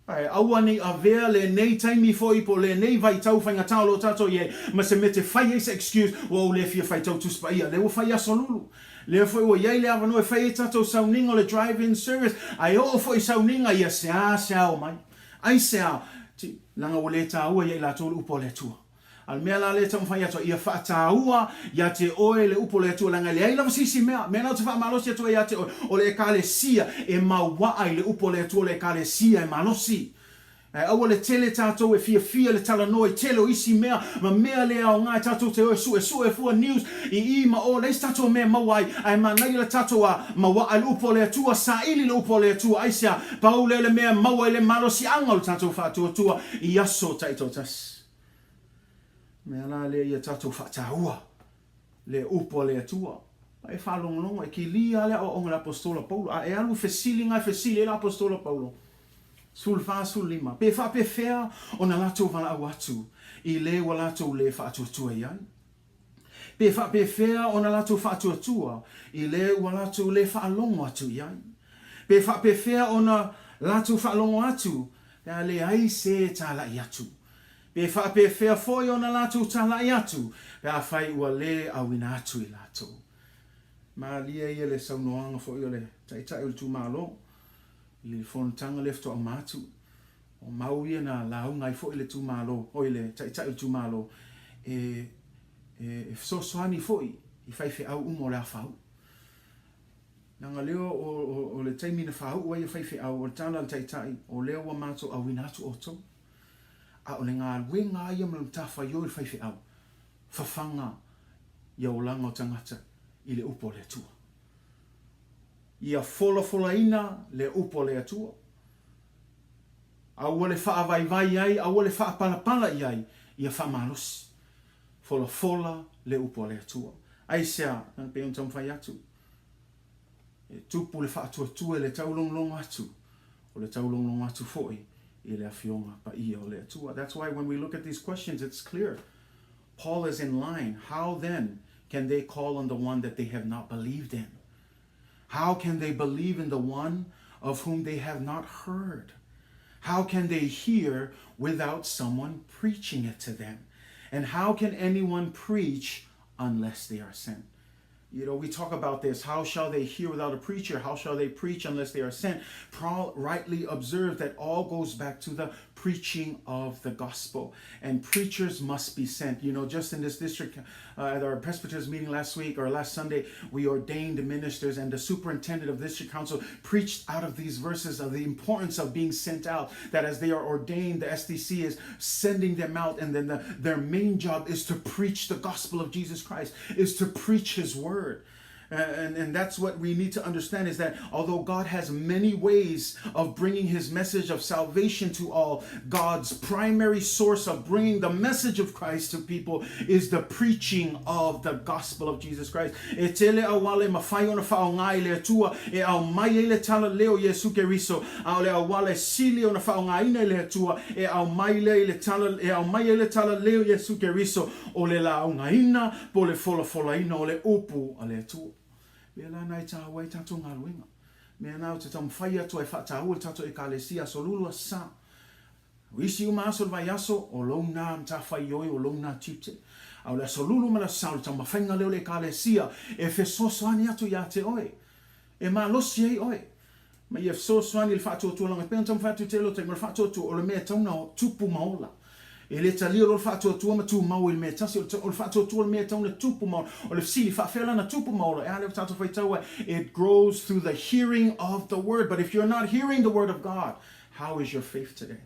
Ae aua nei avea lenei taimi foi po o lenei vaitau faigata o lo o tatou i ai ma se mea te fai ai se excuse ua ou le fia faitau Tusi Paia. Lea ua fai aso lulu. Lea foi ua i ai le avanoa e fai ai tatou sauniga o le drive-in service ae oo foi i sauniga ia seasea omai. Aisea? Leaga ua le taua ia i latou le upu a le Atua. A o le mea la lea e taumafai atu ai, ia faataua ia te oe le upu o le Atua, leaga e leai lava se isi mea. Mea la ou te faamalosi atu ai ia te oe, o le Ekalesia e mauaa i le upu o le Atua, o le Ekalesia e malosi. Ae aua le tele tatou e fiafia le talanoa i tele o isi mea ma mea le aoga e tatou te o e suesue fua news i i ma o, leai se tatou mea e maua ai, ae manaia le tatou a mauaa i le upu o le Atua, saili le upu o le Atua, aisea, pau lea le mea e maua ai le malosiaga o le tatou faatuatua i aso taitoatasi. Mea la lea ia tatou faataua le upu a le Atua. A e faalogologo, e kilia lava le aoaoga a le Apostola Paulo. A e alu i fesiliga e fesili ai le Apostola Paulo, 14, 15, pe faapefea ona latou valaau atu i le ua latou le faatuatua i ai? Pe faapefea ona latou faatuatua i le ua latou le faalogo atu i ai? Pe faapefea ona latou faalogo atu pe a leai se talai atu? Pe faapefea foi ona latou talai atu pe afai ua le auina atu i latou? Malie ia le saunoaga foi o le Taitai o le itumalo i le fonotaga lea faatoa uma atu. O mau ia na lauga ai foi le itumalo, oi le Taitai o le itumalo e e fesoasoani foi i faifeau uma o le a faauu. Leaga lea o le taimi na faauu ai e faifeau, o le tala a le Taitai, o lea ua matou auina atu outou. A o le galuega lava ia ma le matafaioi o le faifeau, fafaga ia olaga o tagata i le upu a le Atua. Ia folafolaina le upu a le Atua. Aua le faavaivai ai, aua le faapalapala i ai, ia faamalosi. Folafola le upu a le Atua. Aisea? E pei ona taumafai atu, e tupu le faatuatua i le taulogologo atu. O le taulogologo atu foi i le Afioga Paia o le Atua. That's why when we look at these questions, it's clear. Paul is in line. How then can they call on the one that they have not believed in? How can they believe in the one of whom they have not heard? How can they hear without someone preaching it to them? And how can anyone preach unless they are sent? You know, we talk about this. How shall they hear without a preacher? How shall they preach unless they are sent? Paul rightly observed that all goes back to the preaching of the gospel. And preachers must be sent. You know, just in this district, at our presbyters meeting last week or last Sunday, we ordained ministers, and the superintendent of district council preached out of these verses of the importance of being sent out. That as they are ordained, the SDC is sending them out, and then their main job is to preach the gospel of Jesus Christ, is to preach his word. And that's what we need to understand, is that although God has many ways of bringing his message of salvation to all, God's primary source of bringing the message of Christ to people is the preaching of the gospel of Jesus Christ. E tele auala e mafai ona faaaoga e le Atua e aumai ai le tala leo Iesu Keriso, a o le auala e sili ona faaaogaina e le Atua e aumai lea i le tala, e aumai ai le tala leo Iesu Keriso, o le laugaina po o le folafolaina o le upu a le Atua. Mea la na e tāua ai tātou galuega. Mea na o te taumafai atu ai faataua le tātou Ekalesia aso lulu aso sa. O isi uma aso o le vaiaso, o lou nā matafaioi, o lou nā tiute. A o le aso lulu ma le aso sa o le taumafaiga lea o le Ekalesia e fesoasoani atu iā te oe, e malosi ai oe. Ma ia fesoasoani i le faatuatualaga, e pei ona taumafai atu i tele o taimi, o le faatuatua o le mea e tatau ona tupu ma ola. E le talia loa le faatuatua ma tumau i le mea e tasi, o le faatuatua o le mea e tatau ona tupu ma ola. O le fesili, faafefea la ona tupu ma ola? E a lea ua tatou faitau ai, It grows through the hearing of the word. But if you're not hearing the word of God, how is your faith today?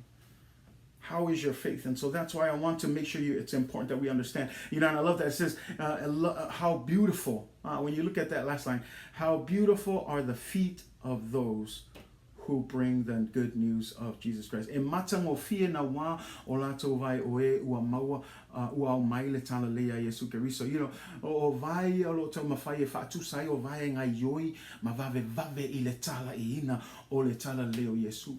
How is your faith? And so that's why I want to make sure you, it's important that we understand. You know, and I love that. It says, how beautiful, when you look at that last line, how beautiful are the feet of those who bring the good news of Jesus Christ. E matagofie na wā o lātou vai o e ua maua, ua ao mai le tala lei a Iesu Keriso. You know, o vai ia o lo taumafai e faatusa ai o vai e gaioi ma vavevave i le tala i ina o le tala lelei o Iesu.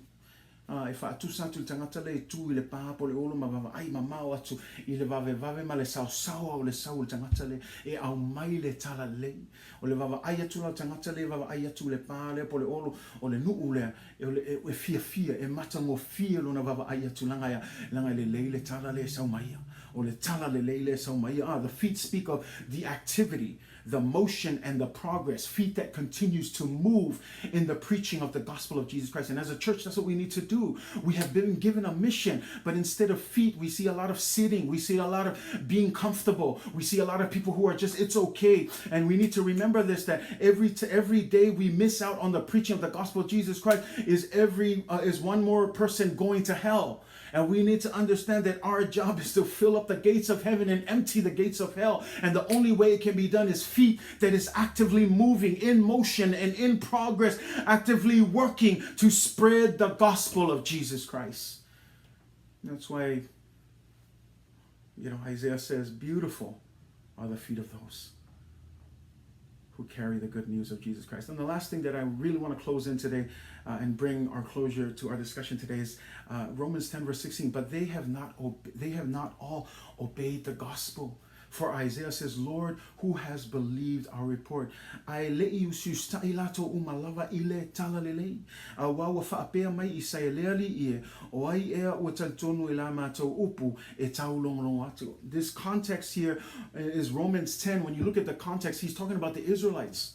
Ā, e faatusa atu i le tagata lea e tū i le pā po o le olo ma vaavaai mamao atu i le vavevave ma le saosaoa o le sau o le tagata lea e aumai le talalelei. O le vaavaai atu la o le tagata lea e vaavaai atu i le pā lea po o le olo o le nuu lea, e, e, e fiafia, e matagofie lona vaavaai atu laga e, laga e lelei le tala lea e sau mai ia. O le tala lelei lea e sau mai ia. Ah, the feet speak of the activity the motion and the progress, feet that continues to move in the preaching of the gospel of Jesus Christ. And as a church, that's what we need to do. We have been given a mission, but instead of feet, we see a lot of sitting. We see a lot of being comfortable. We see a lot of people who are just, it's okay. And we need to remember this, that every, every day we miss out on the preaching of the gospel of Jesus Christ is every, is one more person going to hell. And we need to understand that our job is to fill up the gates of heaven and empty the gates of hell. And the only way it can be done is feet that is actively moving, in motion and in progress, actively working to spread the gospel of Jesus Christ. That's why, you know, Isaiah says, beautiful are the feet of those who carry the good news of Jesus Christ. And the last thing that I really want to close in today and bring our closure to our discussion today is Romans 10 verse 16. But they have not they have not all obeyed the gospel. For Isaiah says, Lord, who has believed our report? Ae leʻi usiusitai latou uma lava i le tala lelei. Auā ua faapea mai Isaia le Alii e, o ai ea ua talitonu i la matou upu e taulogologo atu. This context here is Romans 10. When you look at the context, he's talking about the Israelites.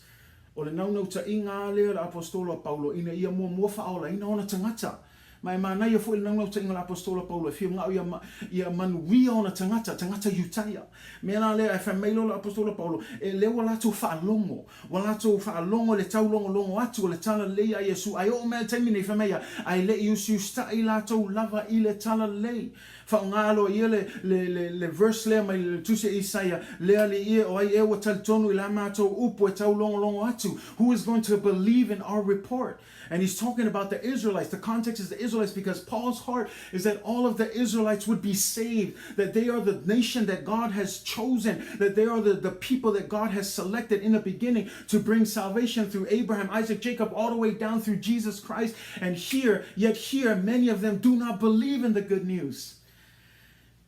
O le naunautaiga lea o le Aposetolo a Paulo ina ia muamua faaolaina ona tagata. Ma e manaia foi le naunautaiga o le Aposetolo a Paulo e fia manao ia, ia manuia ona tagata, tagata Iutaia. Mea la lea e fai mai loa le Aposetolo a Paulo, e lea ua latou faalogo, ua latou faalogo i le taulogologo atu o le talalelei a Iesu, ae oo mai le taimi nei, fai mai ia, ae le i usiusitai latou lava i le talalelei. Faaaoga loa ia le, le, le, le verse lea mai le Tusi a Isaia, Le Alii e, o ai ea ua talitonu i la matou upu e taulogologo atu? Who is going to believe in our report? And he's talking about the Israelites. The context is the Israelites because Paul's heart is that all of the Israelites would be saved, that they are the nation that God has chosen, that they are the, the people that God has selected in the beginning to bring salvation through Abraham, Isaac, Jacob, all the way down through Jesus Christ. And here, yet here, many of them do not believe in the good news.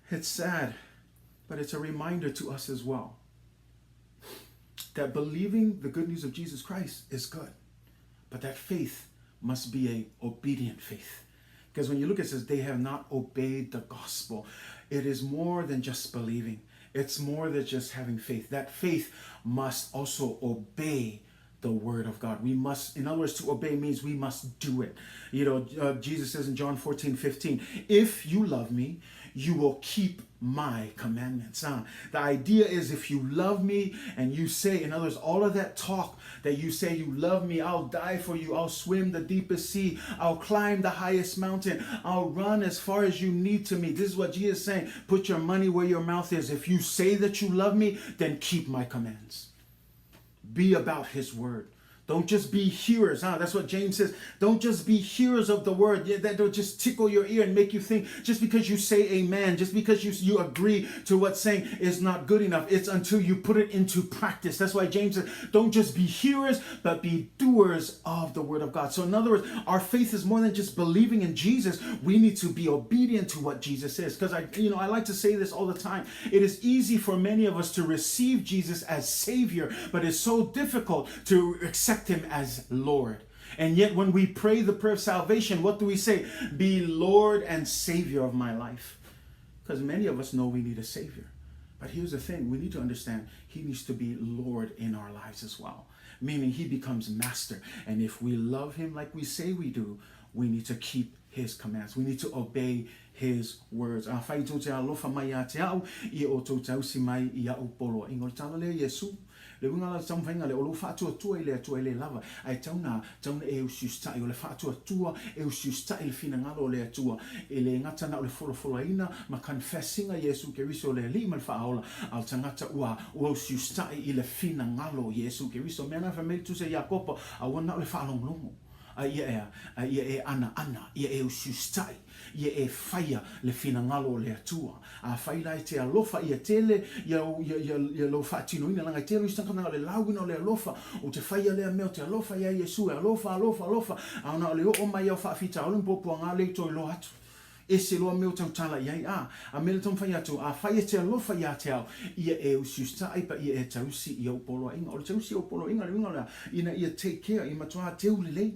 It's sad, but it's a reminder to us as well that believing the good news of Jesus Christ is good, but that faith must be a obedient faith. Because when you look at it, it says they have not obeyed the gospel. It is more than just believing. It's more than just having faith. That faith must also obey the word of God. We must, in other words, to obey means we must do it. You know, uh, Jesus says in John 14, 15, if you love me, you will keep my commandments. Uh, the idea is if you love me and you say, in other words, all of that talk that you say you love me, I'll die for you, I'll swim the deepest sea, I'll climb the highest mountain, I'll run as far as you need to me. This is what Jesus is saying. Put your money where your mouth is. If you say that you love me, then keep my commands. Be about his word. Don't just be hearers. Huh? That's what James says. Don't just be hearers of the word. Yeah, that will just tickle your ear and make you think just because you say amen, just because you, you agree to what's saying is not good enough. It's until you put it into practice. That's why James says, don't just be hearers, but be doers of the word of God. So in other words, our faith is more than just believing in Jesus. We need to be obedient to what Jesus says. Because I, you know, I like to say this all the time. It is easy for many of us to receive Jesus as Savior, but it's so difficult to accept Him as Lord. And yet, when we pray the prayer of salvation, what do we say? Be Lord and Savior of my life. Because many of us know we need a Savior. But here's the thing we need to understand He needs to be Lord in our lives as well, meaning He becomes Master. And if we love Him like we say we do, we need to keep His commands. We need to obey His words. Afai tou te alofa mai ia te au, ia o tou tausi mai i a'u poloaiga. O le tala lea Iesu, le uiga la le taumafaiga lea, o lou faatuatua i le Atua e le lava, ae tau na, tau na e usiusitai. O le faatuatua e usiusitai i le finagalo o le Atua, e le gata na o le folafolaina ma confess-ina Iesu Keriso o le Alii ma le Faaola, a o le tagata ua, ua usiusitai i le finagalo o Iesu Keriso. O mea na fai mai le Tusi a Iakopo, aua na o le faalogologo. A ia ea, a ia e anaana, ia e usiusitai, ia e faia le finagalo o le Atua. Afai la e te alofa ia tele ia, ia, ia, ia lou faatinoina, leaga e tele isi tagata o le lauina o le alofa, o te faia lea mea o te alofa ia Iesu, e alofa, alofa, alofa, a ona o le oo mai au faafitauli ma puapuaga lea i toe loa atu. Ese loa mea o tautala i ai, a, a mea le taumafai atu, afai e te alofa ia te au, ia e usiusitai pa ia e tausi i ou poloaiga. O le tausi i ou poloaiga, le uiga o lea, ina ia take care, ia matua teu lelei,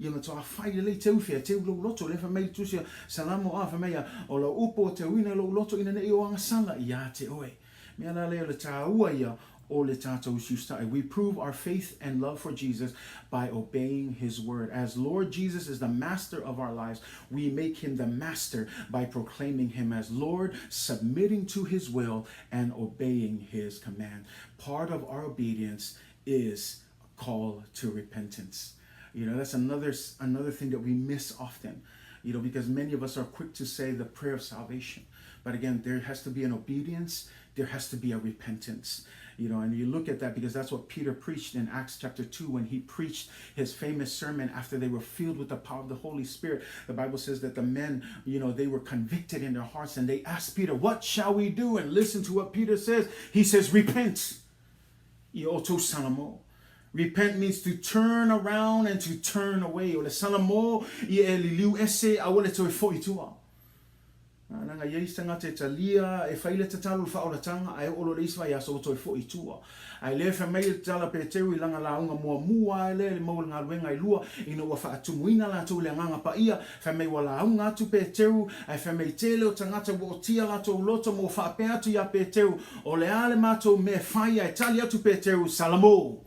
ia matua fai lelei, teu i fea, teu lou loto. Lea fai mai le Tusi a Salamo, a, fai mai ia, o lau upu o teuina lou loto ina ne i o agasala ia te oe. Mea la lea o le tāua ia o le tātou usiusitai. We prove our faith and love for Jesus by obeying his word. As Lord Jesus is the master of our lives, we make him the master by proclaiming him as Lord, submitting to his will, and obeying his command. Part of our obedience is a call to repentance. You know, that's another another thing that we miss often. You know, because many of us are quick to say the prayer of salvation. But again, there has to be an obedience, there has to be a repentance. You know, and you look at that because that's what Peter preached in Acts chapter 2 when he preached his famous sermon after they were filled with the power of the Holy Spirit. The Bible says that the men, you know, they were convicted in their hearts and they asked Peter, What shall we do? And listen to what Peter says. He says, Repent. Repent means to turn around and to turn away. O le salamo ia e liliu ese aua le toe fo'i tua. Leaga e i ai isi tagata e talia, e fai le tatalo i le faaolatanga, ae oo loa i le isi vaiaso ua toe fo'i i tua. Ae lea e fai mai le tala Peteru i lana lauga muamua lava lea i le mau o le galuega e lua, ina ua faatumuina latou i le Agaga Paia, fai mai ua lauga atu Peteru, ae fai mai tele o tagata ua otia latou loto ma ua faapea atu ia Peteru, O le a le matou mea e fai ae tali atu Peteru, Salamo!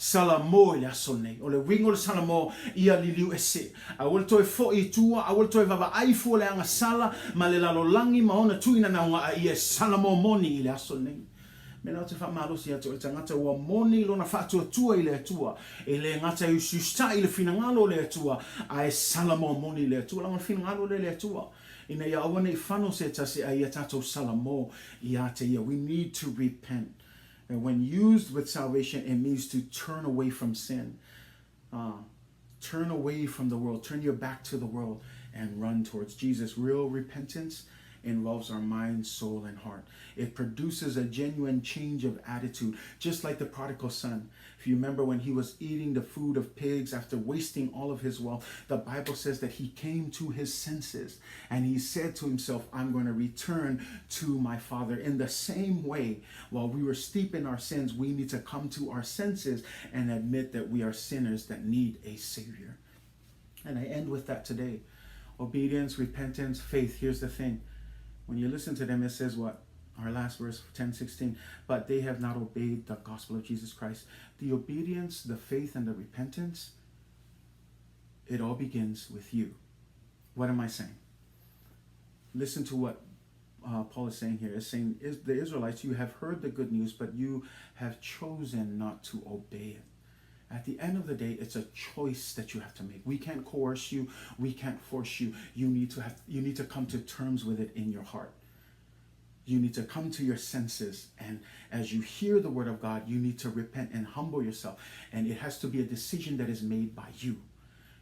Salamo i le aso lenei. O le uiga o le salamo, ia liliu ese. Aua le toe fo'i i tua, aua le toe vaavaai fua le agasala ma le lalolagi ma ona tuinanauga a ia e salamo moni i le aso lenei. Mea la ou te faamalosi atu, o le tagata ua moni lona faatuatua i le Atua, e le gata e usiusitai i le finagalo o le Atua, ae salamo moni i le Atua. Leaga o le finagalo lea i le Atua. Ina ia aua ne i fano se tasi a ia tātou salamo ia te ia. We need to repent. And when used with salvation, it means to turn away from sin. Turn away from the world. Turn your back to the world and run towards Jesus. Real repentance involves our mind, soul, and heart. It produces a genuine change of attitude, just like the prodigal son. If you remember when he was eating the food of pigs after wasting all of his wealth, the Bible says that he came to his senses and he said to himself, I'm going to return to my father. In the same way, while we were steep in our sins, we need to come to our senses and admit that we are sinners that need a Savior. And I end with that today. Obedience, repentance, faith. Here's the thing. When you listen to them, it says what? Our last verse, 10:16. But they have not obeyed the gospel of Jesus Christ. The obedience, the faith, and the repentance, it all begins with you. What am I saying? Listen to what Paul is saying here. It's saying, is the Israelites, you have heard the good news, but you have chosen not to obey it. At the end of the day, it's a choice that you have to make. We can't coerce you. We can't force you. You need to come to terms with it in your heart. You need to come to your senses, and as you hear the word of God, you need to repent and humble yourself. And it has to be a decision that is made by you.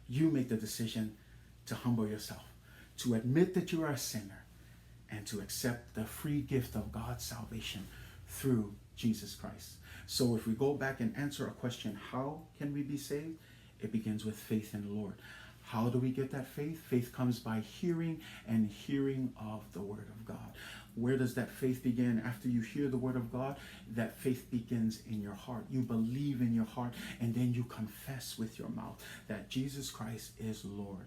You make the decision to humble yourself, to admit that you are a sinner, and to accept the free gift of God's salvation through Jesus Christ. So if we go back and answer a question, how can we be saved? It begins with faith in the Lord. How do we get that faith? Faith comes by hearing, and hearing of the word of God. Where does that faith begin? After you hear the word of God, that faith begins in your heart. You believe in your heart, and then you confess with your mouth that Jesus Christ is Lord.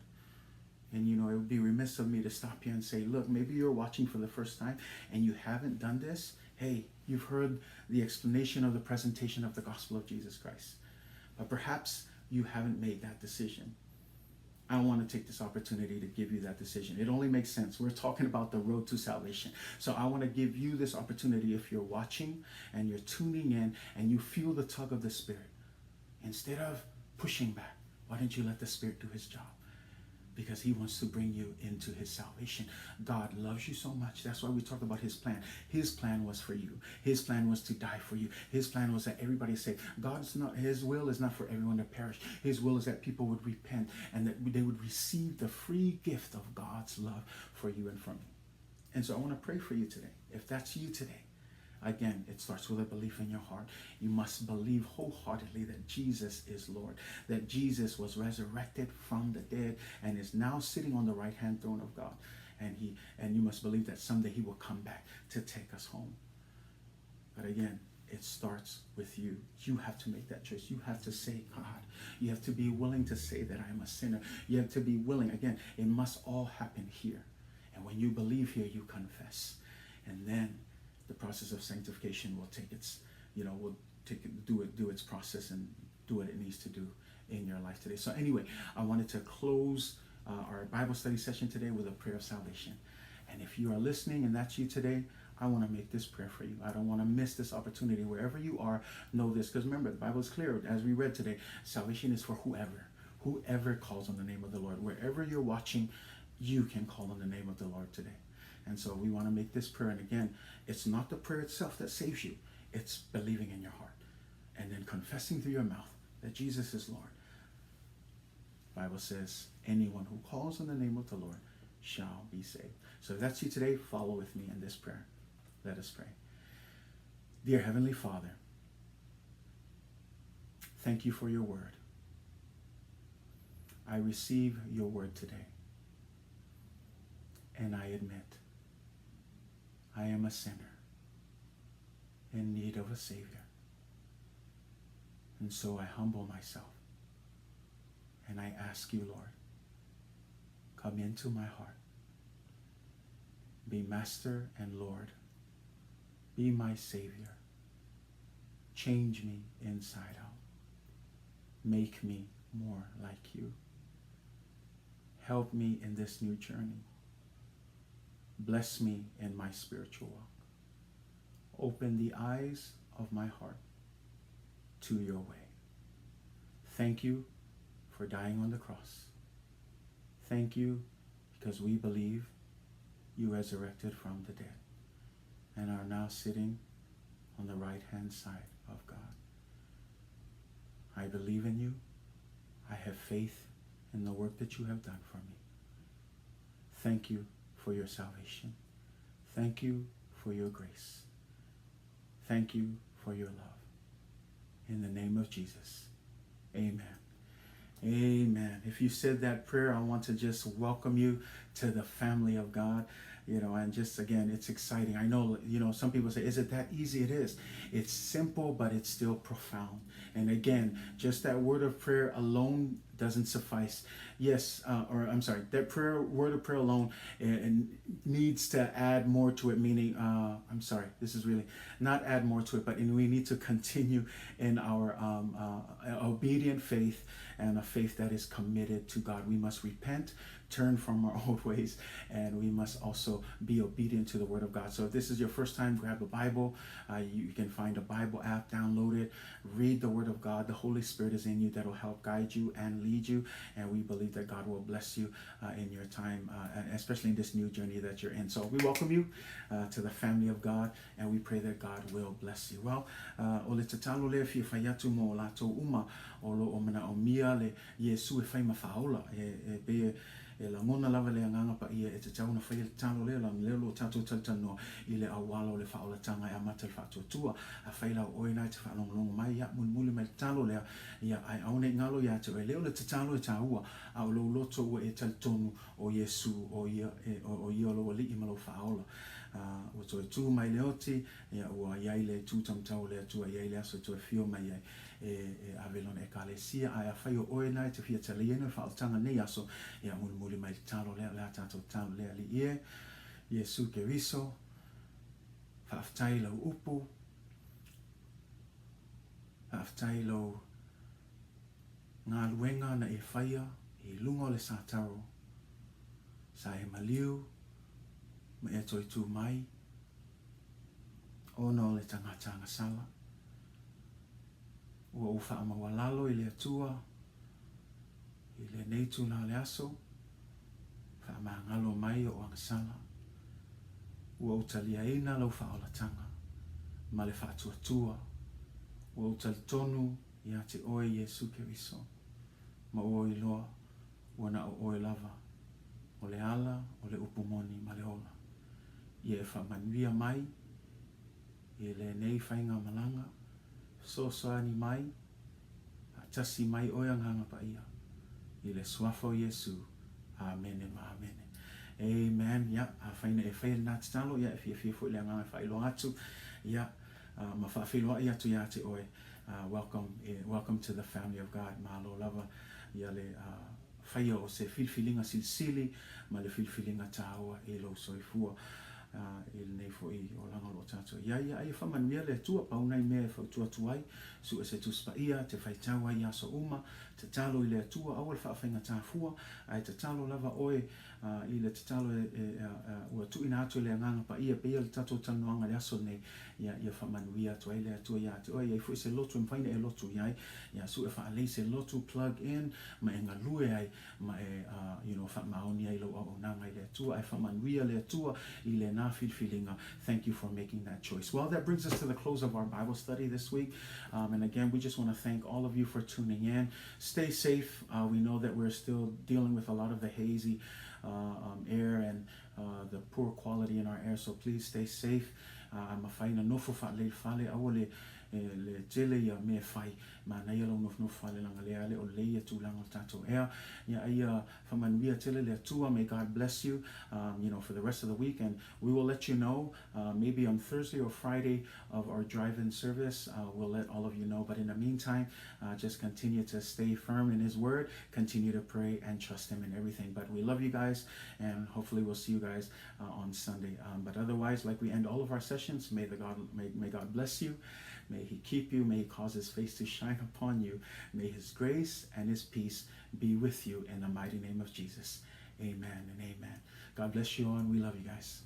And it would be remiss of me to stop here and say, look, maybe you're watching for the first time and you haven't done this. Hey, you've heard the explanation of the presentation of the gospel of Jesus Christ, but perhaps you haven't made that decision. I want to take this opportunity to give you that decision. It only makes sense. We're talking about the road to salvation. So I want to give you this opportunity. If you're watching and you're tuning in and you feel the tug of the Spirit, instead of pushing back, why don't you let the Spirit do his job? Because he wants to bring you into his salvation. God loves you so much. That's why we talk about his plan. His plan was for you. His plan was to die for you. His plan was that everybody is saved. God's not, his will is not for everyone to perish. His will is that people would repent and that they would receive the free gift of God's love for you and for me. And so I want to pray for you today. If that's you today, again, it starts with a belief in your heart. You must believe wholeheartedly that Jesus is Lord, that Jesus was resurrected from the dead and is now sitting on the right-hand throne of God. And you must believe that someday he will come back to take us home. But again, it starts with you. You have to make that choice. You have to say, God, you have to be willing to say that I am a sinner. You have to be willing. Again, it must all happen here. And when you believe here, you confess. And then the process of sanctification will take its, you know, will take it, do it, do its process and do what it needs to do in your life today. So anyway, I wanted to close our Bible study session today with a prayer of salvation. And if you are listening and that's you today, I want to make this prayer for you. I don't want to miss this opportunity. Wherever you are, know this. Because remember, the Bible is clear, as we read today, salvation is for whoever. Whoever calls on the name of the Lord. Wherever you're watching, you can call on the name of the Lord today. And so we want to make this prayer. And again, it's not the prayer itself that saves you. It's believing in your heart and then confessing through your mouth that Jesus is Lord. The Bible says, anyone who calls on the name of the Lord shall be saved. So if that's you today, follow with me in this prayer. Let us pray. Dear Heavenly Father, thank you for your word. I receive your word today. And I admit, I am a sinner in need of a Savior. And so I humble myself and I ask you, Lord, come into my heart. Be Master and Lord. Be my Savior. Change me inside out. Make me more like you. Help me in this new journey. Bless me in my spiritual walk. Open the eyes of my heart to your way. Thank you for dying on the cross. Thank you because we believe you resurrected from the dead and are now sitting on the right hand side of God. I believe in you. I have faith in the work that you have done for me. Thank you for your salvation. Thank you for your grace. Thank you for your love. In the name of Jesus, amen. Amen. If you said that prayer, I want to just welcome you to the family of God. You know, and just again, it's exciting. I know, you know, some people say, is it that easy? It is. It's simple, but it's still profound. And again, just that word of prayer alone doesn't suffice. Yes, or I'm sorry, that prayer, word of prayer alone, and needs to add more to it, meaning, I'm sorry, this is really not add more to it, but we need to continue in our obedient faith and a faith that is committed to God. We must repent, turn from our old ways, and we must also be obedient to the word of God. So if this is your first time, grab a Bible. You can find a Bible app, download it, read the word of God. The Holy Spirit is in you that will help guide you and lead you, and we believe that God will bless you in your time, especially in this new journey that you're in. So we welcome you to the family of God, and we pray that God will bless you. Well, o le tatalo lea fia fai atu mo latou uma o lo o manaomia le Iesu e fai ma faaola e, e pei e E lagona lava le Agaga Paia e tatau ona faia le tatalo lea, leaga lea o lo o tatou talatalanoa i le auala o le faaolataga e amata i le faatuatua. Afai la o oe na e te faalogologo mai, ia, mulimuli mai le tatalo lea, ia, ae aua ne i galo ia te oe. E le o le tatalo e taua, a o lou loto ua e talitonu o Iesu o ia, e, o, o ia o lou Alii ma lou Faaola. A, ua toe tu mai le oti, ia, ua i ai le tu taumatau o le Atua e i ai le aso e toe afio mai ai. E, e ave lona Ekalesia, ae afai o oe na e te fia taliaina le faaolataga nei aso, ia mulimuli mai le tatalo lea, o le a tatou tatalo lea, Alii e, Iesu Keriso, faafetai i lau upu, faafetai i lou galuega na e faia i luga o le sataro, sa e maliu ma e toe tu mai, ona o le tagata agasala. Ua ou faamaualalo i le Atua i lenei itula o le aso, faamagalo mai ou agasala. Ua ou taliaina lau faaolataga ma le faatuatua. Ua ou talitonu ia te oe Iesu Keriso, ma ua ou iloa ua na o oe lava o le ala o le upu moni ma le ola. Ia e faamanuia mai i lenei faigamalaga, fesoasoani mai, faatasi mai oe Agaga Paia, i le Suafa o Iesu. Amene ma amene. Amen. Ia, afai na e faia lena tatalo, ia, e fiafia foi le Agaga e faailoa atu, ia, ma faafeiloai atu ia te oe. Welcome, welcome to the family of God. Malo lava ia le faia o se filifiliga silisili ma le filifiliga taua i lou soifua i lenei foi olaga o lo o tatou i ai. Ia, ia faamanuia le Atua, pau nai mea e fautua atu ai, sue se Tusi Paia, te faitau ai i aso uma, tatalo i le Atua, aua le faafaigata fua, ae tatalo lava oe i le tatalo ua tuuina atu e le Agaga Paia, pei o le tatou talanoaga i le aso lenei, ia, ia faamanuia atu ai le Atua ia te oe. E i ai foi se lotu e mafai ona e lotu i ai, ia sue faalei se lotu, plug in, ma e galue ai, ma e, you know, faamaoni ai lou auaunaga i le Atua. Ae faamanuia le Atua i lena filifiliga. Thank you for making that choice. Well, that brings us to the close of our Bible study this week. And again, we just want to thank all of you for tuning in. Stay safe. We know that we're still dealing with a lot of the hazy air and the poor quality in our air, so please stay safe. A mafai ona nofo faalelei fale, aua le le tele ia mea e fai, manaia lou nofonofo fale leaga lea le o lelei ia tulaga o le tatou ea. Ia aia faamanuia tele le Atua, may God bless you, you know, for the rest of the week, and we will let you know maybe on Thursday or Friday of our drive-in service. We'll let all of you know, but in the meantime, just continue to stay firm in His Word, continue to pray and trust Him in everything. But we love you guys, and hopefully we'll see you guys on Sunday. But otherwise, like we end all of our sessions, may the God may, may God bless you, may He keep you, may He cause His face to shine upon you, may His grace and His peace be with you in the mighty name of Jesus. Amen and amen. God bless you all, and we love you guys.